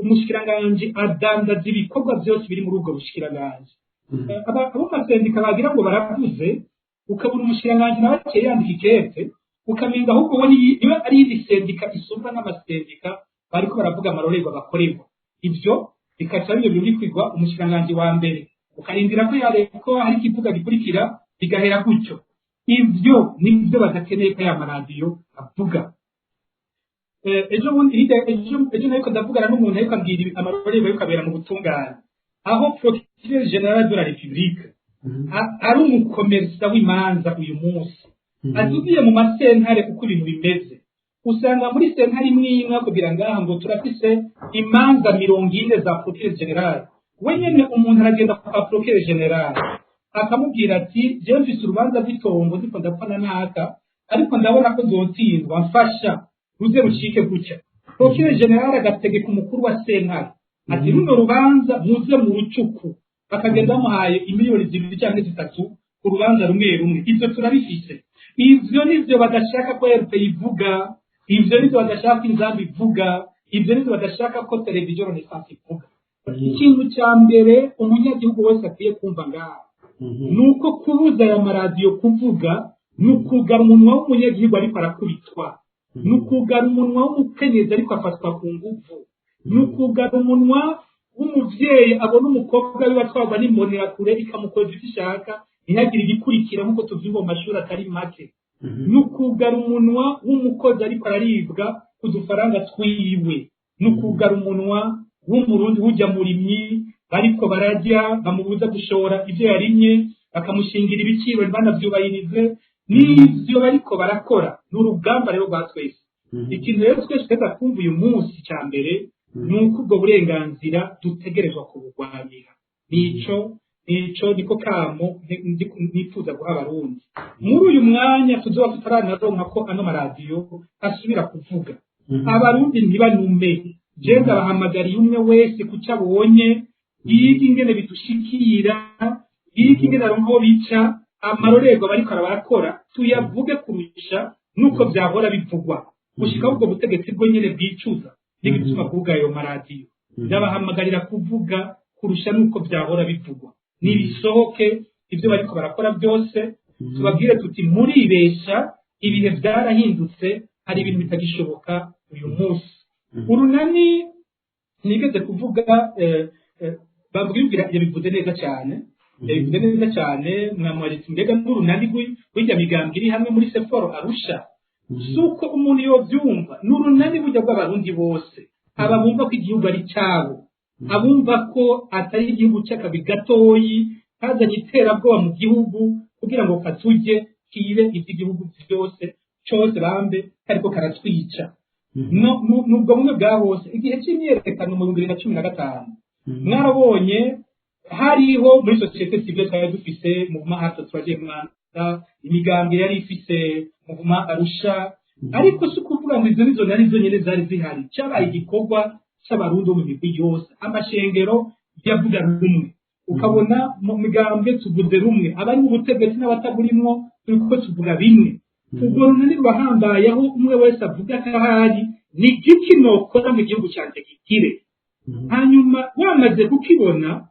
Umushikiranganji adandaza ibikorwa byose biri muri ubwo bushikiranganji. Abo masendika bagira ngo baravuze, ukabona umushikiranganji nawe akeye yandika ikete, ukamenga ahubwo we niba ari iyindi sendika isumba n'amasendika bariko baravuga amarorerwa bakorerwa. Ivyo bikaca bibyo biri kwigwa umushikiranganji wa mbere, ukarindira ko yareba ko hari ikivuga gikurikira, bigahera gutyo. Ivyo nibyo badakeneye ko ya maradiyo avuga. Ejo bundi, hirya ejo nariko ndavugana n'umuntu ariko ambwira amarorerwa ariko abera mu butungane, aho procureur général de la République ari umukomerisa w'imanza uyu munsi. Azugiye mu masentare uko ibintu bimeze, usanga muri sentare imwe imwe bakubwira ngaha ngo turafise imanza 40 za procureur général. We nyene umuntu aragenda kwa procureur général akamubwira ati: "Jewe mfise urubanza rw'itongo ndiko ndapfana naka, ariko ndabona ko nzotsindwa, mfasha ruze rucike gutya." Procureur général agategeka umukuru wa sentare ati: "Runo rubanza muze mu rucuku." Bakagenda bamuhaye imiliyoni 2 cyangwa 3 ku rubanza rumwe rumwe. Ivyo turabifise. Ivyo nivyo badashaka ko RPI ivuga, ivyo nivyo badashaka ko Inzamba ivuga, ivyo nivyo badashaka ko televiziyo Renaissance ivuga. Ikintu cya mbere umunyagihugu wese akwiye kumva ngaha ni uko kubuza aya maradiyo kuvuga ni ukugara umunwa w'umunyagihugu ariko arakubitwa, ni ukugara umunwa w'umukenyezi ariko afatwa ku nguvu, ni ukugara umunwa w'umuvyeyi abona umukobwa wiwe atwarwa n'imbonerakure ikamukoza ivyo ishaka, ntihagire igikurikira, nk'uko tuvyumva mu mashuri atari make, ni ukugara umunwa w'umukozi ariko araribwa ku dufaranga twiwe, ni ukugara umunwa w'Umurundi w'ujya murimyi bariko bararya, bamubuza gushora ivyo yarimye, bakamushingira ibiciro ntibanavyubahirize. N'ivyo bariko barakora ni urugamba rero rwa twese. Ikintu rero twese tweza kumva uyu munsi cya mbere ni uko ubwo burenganzira dutegerezwa kubugwanira. Nico niko kamo nifuza guha Abarundi muri uyu mwanya tuzoba tutaranaronka ko ano maradiyo asubira kuvuga. Abarundi ntibanume. Jewe ndabahamagariye umwe wese kuco abonye yiga ingene bidushikira, yiga ingene aronka aho bica. Amarorerwa bariko barakora tuyavuge kurusha nuko vyahora bivugwa, gushika ubwo butegetsi bwo nyene bwicuza n'igituma kuvuga ayo maradiyo. Ndabahamagarira kuvuga kurusha nuko vyahora bivugwa. Nibisohoke ivyo bariko barakora byose, tubabwire tuti: "Muribesha, ibihe vyarahindutse, hari ibintu bitagishoboka uyu munsi." Urunani nigeze kuvuga, babwibwira yabivuze neza cyane, yabivuze neza cyane. Mwamwaritse mbega n'urunani rw'irya migambwe iri hamwe muri seforo Arusha, si uko umuntu yobyumva, ni urunani burya rw'Abarundi bose, aba bumva ko igihugu ari cyabo, abumva ko atari igihugu cy'akabi gatoyi. Kazanye iterabwoba mu gihugu kugira ngo katurye, kibe iby'igihugu byose cyose, bambe kariko karatwica. No nubwo bumwe bwa bose, igihe cy'imyiyerekano mu 2015, mwarabonye hariho muri société civile twari dufise Mouvement Acte Troisième Mandat, imigambwe yari ifise Mouvement Arusha, ariko si ukuvuga ngo izo nizo nari zo nyene zari zihari. Cyabaye igikorwa cy'Abarundi bo mu migwi yose, amashengero yavuga rumwe, ukabona mu migambwe tuvuze rumwe, abari mu butegetsi n'abataburimwo turi kuko tuvuga bimwe. Ubwo runani rurahambaye, aho umwe wese avuga ko ahari ni igiki nokora mu gihugu cyanjye gikire. Hanyuma wamaze kukibona,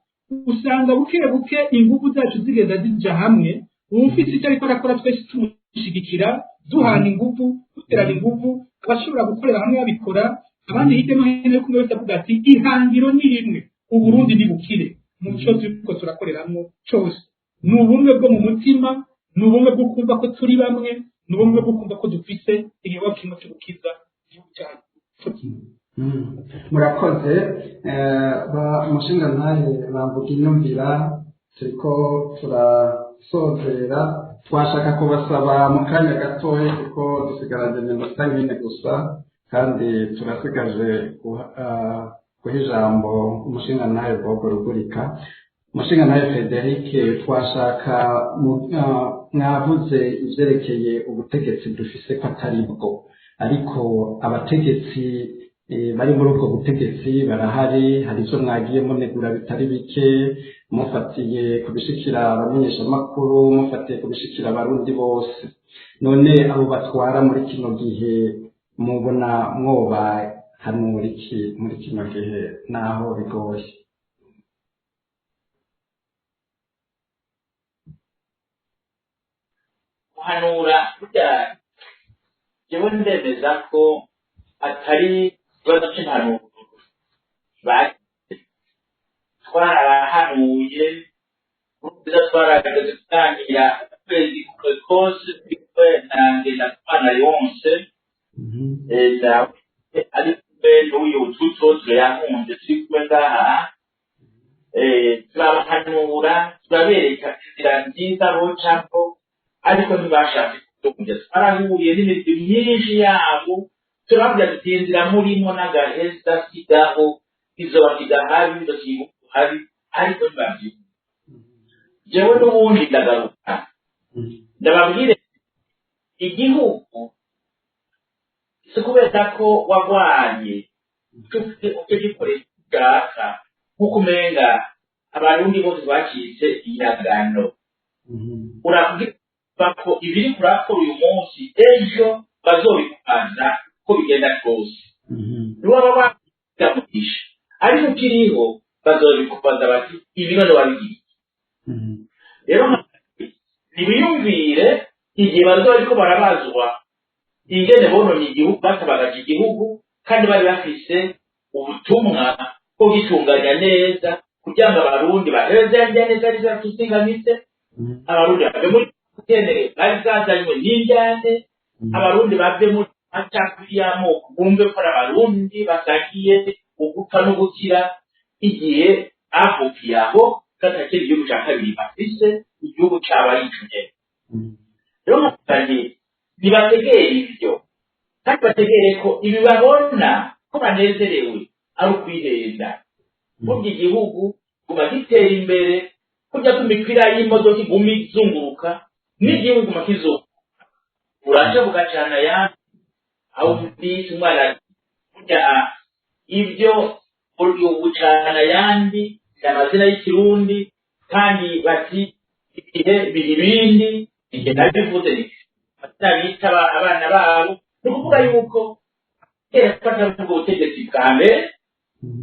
usanga buke buke ingufu zacu zigenda zija hamwe, uwufise icyo ariko arakora twese tumushigikira, duhana ingufu, duterana ingufu, abashobora gukorera hamwe babikora, abandi hirya no hino, ariko umwe wese avuga ati ihangiro ni rimwe, Uburundi ni bukire. Mu cyo turiko turakoreramwo cyose ni ubumwe bwo mu mutima, ni ubumwe bwo kumva ko turi bamwe, ni ubumwe bwo kumva ko dufise igikorwa kimwe cyo gukiza igihugu cyacu. Murakoze. Umushingantahe bamvuga inyumvira, turiko turasozera. Twashaka kubasaba mu kanya gatoya, kuko dusigaranye iminota nk'ine gusa, kandi turasigaje guha ijambo umushingantahe Bobo Rugurika. Umushingantahe Frederic, twashaka mwavuze ivyerekeye ubutegetsi dufise ko atari bwo, ariko abategetsi bari muri ubwo butegetsi barahari. Hari ibyo mwagiye munegura bitari bike, mufatiye kubishikira abamenyeshamakuru, mufatiye kubishikira Abarundi bose. None abo batwara muri kino gihe mubona mwoba hanura iki muri kino gihe, naho bigoye? Guhanura burya, jewe ndemeza ko atari ikibazo c'impanuro. Twarabahanuye nziza, twarageze gutangira ukwezi kose na Ngendakumana yonse ari kumwe n'uyu tutoto yahunze, turi kumwe ngaha, turabahanura, turabereka inzira nziza bocako, ariko ntibashatse kutumvira. Twarahuye n'imigwi myinshi yabo, turababwira tuti inzira murimo n'agaheza sigaho, izobasiga habi, izosiga habi, ariko ntibavyumva. Jewe n'ubundi ndagaruka ndababwire, igihugu si kubera ko wagwanye ufite gikoresho ushaka, nk'uko umenga Abarundi bose bacitse indagano. Urabwira ko ibiri kurakora uyu munsi, ejo bazobikubaza uko bigenda kose. Niwaba wamugisha ariko ukiriho, bazobikubaza bati ibi none wabigiye. Rero ntibiyumvire igihe bazoba bariko barabazwa ingene bononye igihugu, batabagaje igihugu, kandi bari bafise ubutumwa bwo gitunganya neza kugira ngo Abarundi baheze njyane zari zatuzingamitse, Abarundi bave muri bukene bari zazanywe n'injyane, Abarundi bave muri macakubiri y'amoko, bumve ko ari Abarundi basangiye ugupfa no gukira. Igihe avukiye aho katakiri igihugu ca kabiri bafise, igihugu caba ari ico nyene. Rero nkavuga nti nibategere ivyo, kandi bategere ko ibi babona ko banezerewe ari ukwihenda. Burya igihugu guma gitera imbere, kurya kw'imipira y'imodoka iguma izunguruka, n'igihugu guma kizunguruka, buraca bugacana ayandi. Aho umvise umwana burya ibyo bucana ayandi ni amazina y'ikirundi, kandi bati ibihe biri ibindi. Igihe nabivuze ni amazina bita abana babo. Ni ukuvuga yuko kera ko atari ubwo butegetsi bwa mbere,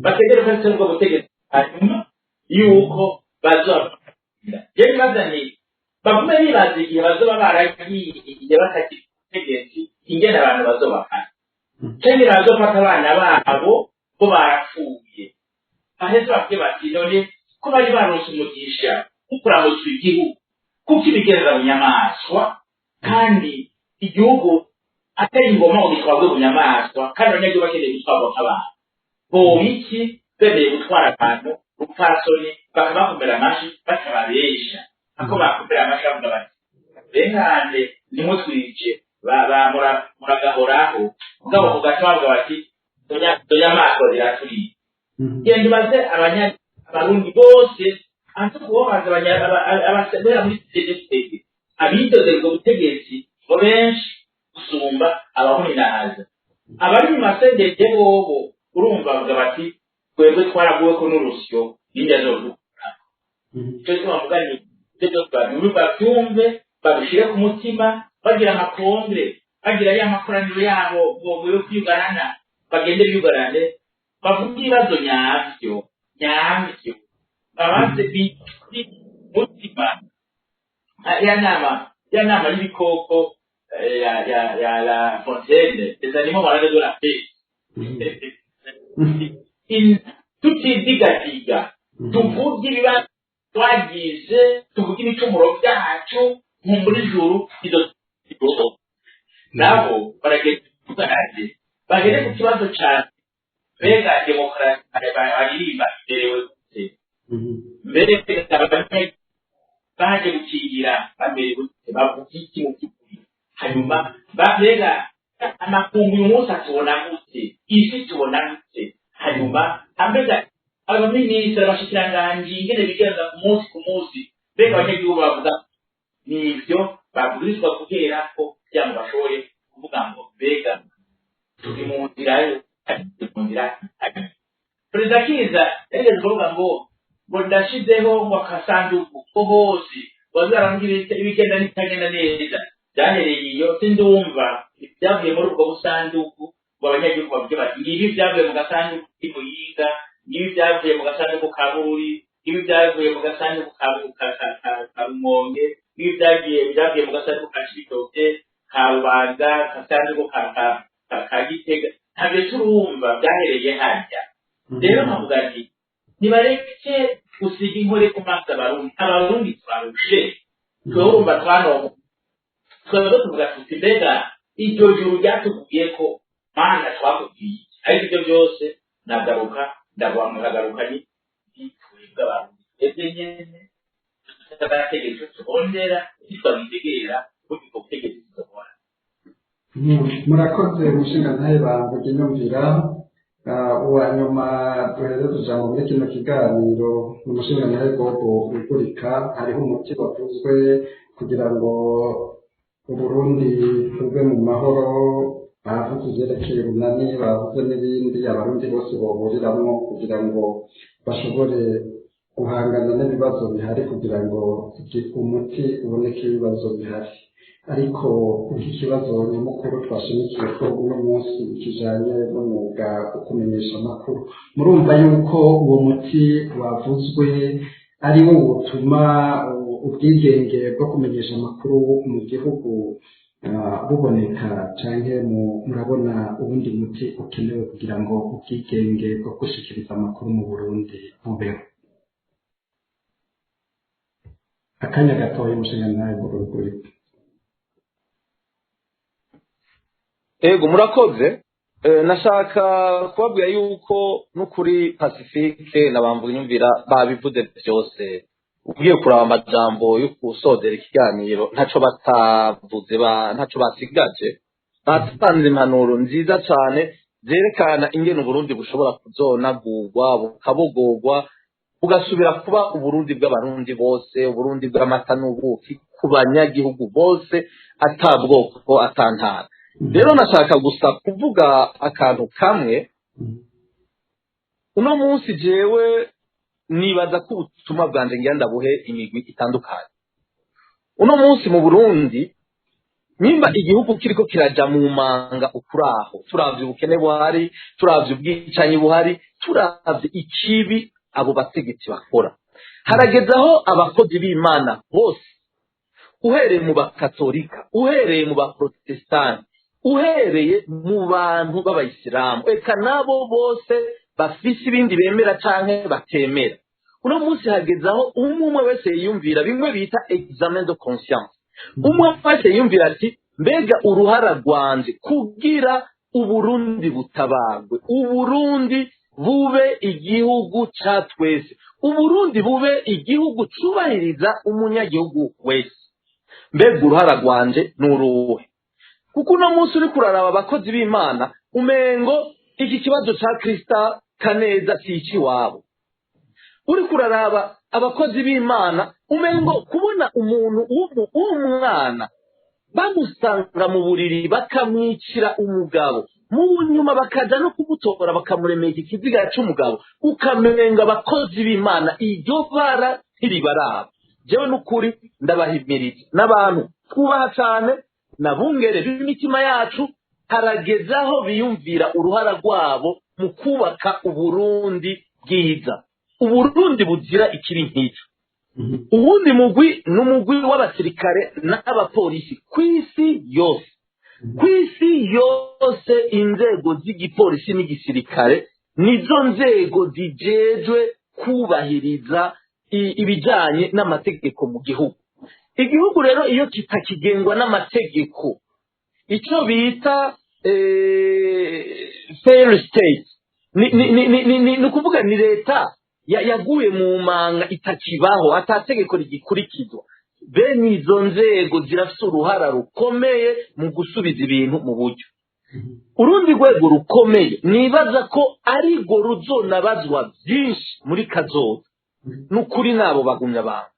bategere ko atari ubwo butegetsi bwa nyuma yuko bazoba. Jewe nibaza nti bagume bibaza igihe bazoba baragiye batakiri ku butegetsi, ingene abantu bazobafata, canke bazofata abana babo bo barapfuye, baheze bavuge bati none ko bari baronse umugisha wo kuramutsa igihugu, kuko ibigenza bunyamaswa, kandi igihugu atari ingoma ngo gitwarwe bunyamaswa, kandi abanyagihugu bakeneye gutwarwa nk'abantu, boba iki bemeye gutwara abantu rupfasoni? Bakabakomera amashi, batababesha ako bakomera amashi, bavuga bati: "Benkande nimutwice, muragahoraho." Mugabo ku gace bavuga bati: "Inyamaswa ziraturiye." Genda ubaze Abarundi bose, anse kubabaza abasemera muri CNDD, abidoze ubwo butegetsi bo benshi gusumba abahuninahaza abari mu masendege. Bobo urumva bavuga bati: "Twebwe twaraguweko n'urusyo, n'indya zodukura." Icyo gituma mvuga ni ibyo byose babyumve, babishyire ku mutima, bagira amakonde, bagira ya makoraniro yabo yo kwiyugarana, bagende biyugarane, bavuge ibibazo nyabyo nyabyo, babanze mutima ya nama y'ibikoko, ya La Fontaine, les animaux malades de la paix. Tutidigadiga, tuvuge ibibazo twagize, tuvuge ibicumuro byacu, nkumbura ijuru izo nabo baragenda bagere ku kibazo cyane: mbega demokarasi baririmba iberewe gute? Mbere baje gukingira bamerewe gute? Bavuga iki mu by'ukuri? Hanyuma mbega amakungu uyu munsi atubona gute? Isi tubona gute? Hanyuma mbega abaminisitiri, abashikiranganji, ingene bigenza ku munsi ku munsi? Mbega abanyagihugu bavuga? Nivyo babwirizwa guherako kugira ngo bashobore kuvuga ngo: "Mbega turi mu nzira yo mu nzira?" Perezida Kiza yarigeze kuvuga ngo ndashizeho ngo akasanduku ko hose bazarangira ibigenda n'ibitagenda neza. Byahereye iyo, sindumva ibyavuye muri ubwo busanduku, ngo abanyagihugu bavuge bati: "Ngibi byavuye mu gasanduku k'Imuyinga, ngibi byavuye mu gasanduku ka Bururi, ngibi byavuye mu gasanduku ka Rumonge, ngibi byavuye mu gasanduku ka Cibitoke, ka Rubanza, gasanduku ka Gitega." Ntabyo turumva byahereye harya. Rero nkavuga nti nibareke gusiga inkore ku maso Abarundi. Abarundi twarushe, twewe urumva twanongo, twebwe tuvuga tuti: "Mbega iryo juru ryatubwiye ko Mana twakubwiye?" Ariko ibyo byose nagaruka, ndagaruka, ni twebwe Abarundi, twebwe nyene tutarategera icyo turondera, ntitwabitegera burya ubwo butegetsi tuzobora. Murakoze, umushingantahe bamvuga inyumvira. Uwa nyuma duhereza ijambo muri kino kiganiro ni umushingantahe Bobo Wigurika. Hariho umuti wavuzwe kugira ngo Uburundi bube mu mahoro. Bavuze ivyerekeye urunani, bavuze n'ibindi Abarundi bose bohuriramwo kugira ngo bashobore guhangana n'ibibazo bihari, kugira ngo umuti uboneke ibibazo bihari. Ariko nk'ikibazo nyamukuru twashimikiye ko uno munsi kijanye n'umwuga wo kumenyesha amakuru, murumva yuko uwo muti wavuzwe ari wo wotuma ubwigenge bwo kumenyesha amakuru mu gihugu buboneka, canke murabona uwundi muti ukenewe kugira ngo ubwigenge bwo gushikiriza amakuru mu Burundi bubeho? Akanya gatoya, umushingantahe Burugurika. Ego, murakoze. Nashaka kubabwira yuko n'ukuri Pacifique na Bamvuga babivuze byose. Ugiye kuraba amajambo yo gusozera ikiganiro, ntaco batavuze, ntaco basigaje. Batanze impanuro nziza cane zerekana ingene Uburundi bushobora kuzonagurwa, bukabogorwa, bugasubira kuba Uburundi bw'Abarundi bose, Uburundi bw'amata n'ubuki ku banyagihugu bose, ata bwoko, ata ntara. Rero nashaka gusa kuvuga akantu kamwe. Uno munsi jewe nibaza ko ubutumwa bwanje ngira ndabuhe imigwi itandukanye. Uno munsi mu Burundi, nimba igihugu kiriko kiraja mu manga ukuraho, turavye ubukene buhari, turavye ubwicanyi buhari, turavye ikibi abo bategetsi bakora, harageze aho abakozi b'Imana bose, uhereye mu bakatolika, uhereye mu baprotestani, uhereye mu bantu b'abayisilamu, eka nabo bose bafise ibindi bemera canke batemera, uno munsi hageze aho umwe umwe wese yiyumvira bimwe bita examen de conscience. Umwe wese yiyumvira ati: "Mbega uruhara rwanje kugira Uburundi butabagwe, Uburundi bube igihugu ca twese, Uburundi bube igihugu cubahiriza umunyagihugu wese. Mbega uruhara rwanje ni uruhe? Kuko uno munsi uri kuraraba abakozi b'Imana, umengo iki kibazo ca Krista Kaneza si iwabo. Uri kuraraba abakozi b'Imana, umengo kubona umuntu w'umwana bamusanga mu buriri bakamwicira umugabo, mu nyuma bakaja no kumutora bakamuremeka ikiziga c'umugabo, ukamenga abakozi b'Imana iryo bara ntiribaraba. Jewe n'ukuri ndabahimiriza n'abantu twubaha cane nabungere b'imitima yacu, harageze aho biyumvira uruhara rwabo mu kubaka Uburundi bwiza, Uburundi buzira ikibi nk'icyo. Uwundi mugwi ni umugwi w'abasirikare n'abapolisi kw'isi yose. Kw'isi yose inzego z'igipolisi n'igisirikare nizo nzego zijejwe kubahiriza ibijanye n'amategeko mu gihugu. Igihugu rero iyo kitakigengwa n'amategeko, icyo bita failed state, ni ukuvuga ni leta yaguye mu manga, itakibaho, atategeko rigikurikizwa. Bene izo nzego zirafise uruhara rukomeye mu gusubiza ibintu mu buryo. Urundi rwego rukomeye nibaza ko arirwo ruzonabazwa byinshi muri kazoza, ni ukuri nabo bagumyabanga.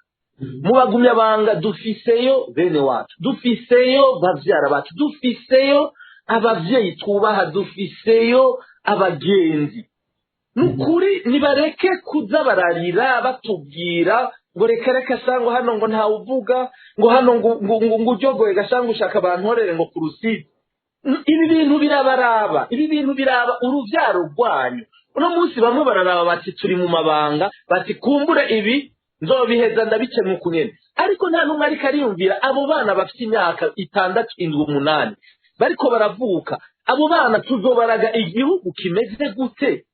Mu bagumyabanga dufiseyo bene wacu, dufiseyo bavyara bacu, dufiseyo abavyeyi twubaha, dufiseyo abagenzi. Ni ukuri nibareke kuza bararira batubwira ngo reka reka sangwa hano ngo ntawuvuga, ngo hano ngo uryogoye gasanga ushaka bantorere ngo ku rusizi. Ibi bintu birabaraba, ibi bintu biraba uruvyaro rwanyu. Uno munsi bamwe bararaba bati turi mu mabanga, bati kumbure ibi nzobiheza ndabice nk'uku nyene, ariko nta n'umwe ariko ariyumvira abo bana bafite imyaka 6, 7, 8 bariko baravuka. Abo bana tuzobaraga igihugu kimeze gute?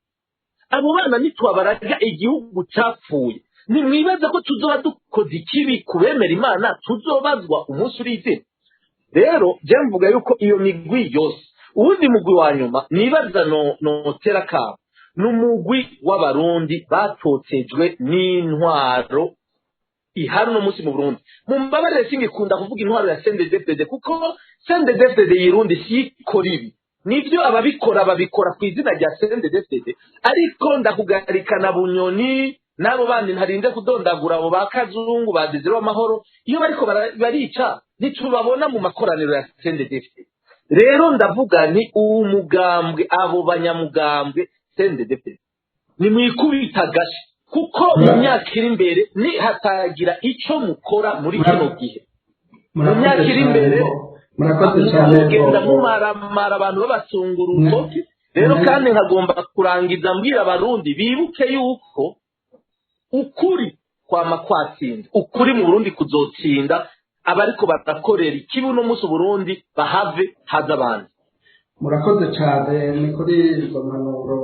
Abo bana nitwabaraga igihugu capfuye, nimwibaza ko tuzoba dukoze ikibi kubemera Imana, tuzobazwa umunsi uri izina? Rero je mvuga yuko iyo migwi yose. Uwundi mugwi wa nyuma nibaza notera kabo ni umugwi w'Abarundi batotejwe n'intwaro ihari uno munsi mu Burundi. Mumbabarire, singikunda kuvuga intwaro ya CNDD-FDD, kuko CNDD-FDD y'Irundi sikora ibi. Nivyo ababikora babikora ku izina rya CNDD-FDD, ariko ndakugarikana Bunyoni n'abo bandi ntarinze kudondagura, abo ba Kazungu ba Desire w'Amahoro, iyo bariko barica ntitubabona mu makoraniro ya CNDD-FDD. Rero ndavuga ni umugambwe, abo banyamugambwe CNDD-FDD nimwikubita agashi, kuko mu myaka iri imbere ni hatagira ico mukora muri kino gihe, mu myaka iri imbere Murakoze cyane. mugenda mumaramara abantu babasunga urutoki. Rero kandi nkagomba kurangiza mbwira Abarundi bibuke yuko ukuri kwama kwatsinda, ukuri mu Burundi kuzotsinda. Abariko barakorera ikibi uno munsi Uburundi bahave, haza abandi. Murakoze cyane. Ni kuri izo mpanuro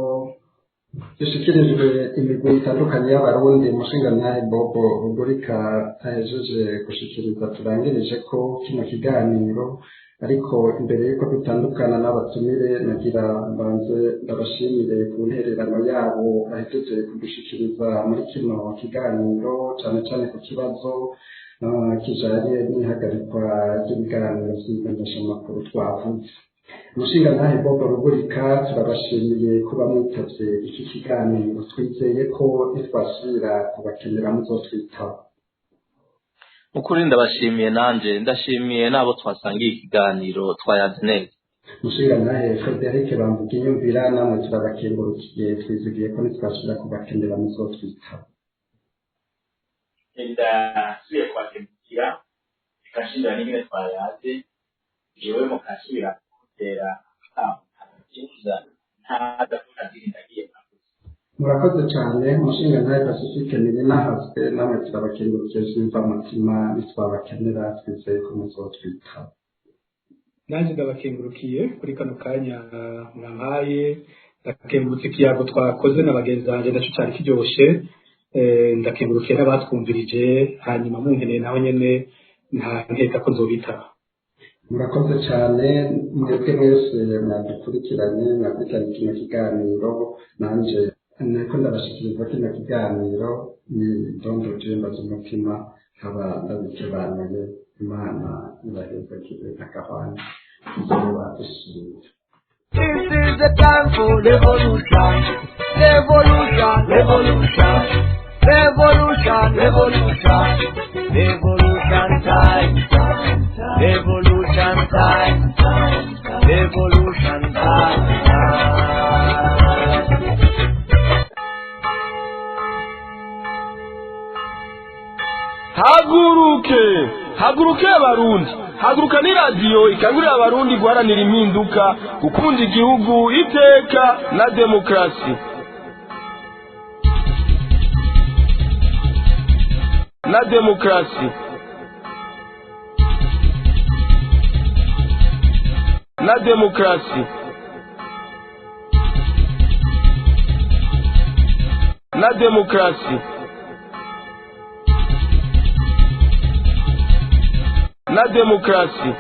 zishikirijwe imigwi itandukanye y'Abarundi, umushingantahe Bobo Rugurika ahejeje gushikiriza, turangirije ko kino kiganiro. Ariko imbere y'uko dutandukana n'abatumire, nagira mbanze ndabashimire ku ntererano yabo bahejeje kudushikiriza muri kino kiganiro, cyane cyane ku kibazo kijanye n'ihagarikwa ry'ibiganiro vy'imenyeshamakuru twavuze. Umushingantahe Bobo Rugurika, turabashimiye kuba mwitavye iki kiganiro. Twizeye ko nitwasubira kubakenera muzotwitaba. Ukuri ndabashimiye, nanje ndashimiye n'abo twasangiye ikiganiro, twayaze neza. Umushingantahe Frederic Bamvuginyumvira, namwe turabakengurukiye. Twizigiye ko nitwasubira kubakenera muzotwitaba. Ndasubiye kubakemukira, bikashimira n'ingene twayaze. Jewe mukasubira gutera ikibuza ntaza ndagiye. Murakoze cyane. Umushingantahe Pacifique Nininahazwe, namwe turabakengurukiye vy'imvamutima. Nitwabakenera twizeye ko muzotwitaba. Nanjye ndabakengurukiye kuri kano kanya mwampaye. Ndakengurutse ikiyago twakoze na bagenzi banjye, naco cari kiryoshe. Ndakengurukiye n'abatwumvirije. Hanyuma munkeneye naho nyene, nta nkeka ko nzobitaba. Murakoze cyane mwebwe mwese mwadukurikiranye, mwakurikiranye kino kiganiro. Nanje niko ndabashikiriza kino kiganiro ni Dondo Jemba z'umutima, nkaba ndabikebanuye. Imana ibahezagire akahwana izuba isubira. This is the time for revolution, revolution, revolution, revolution, revolution, revolution time, revolution time, revolution time. Haguruke, haguruke abarundi, haguruka! Ni radiyo ikangurira abarundi guharanira impinduka, gukunda igihugu, iteka na demokarasi na demokarasi na demokarasi na demokarasi na demokarasi.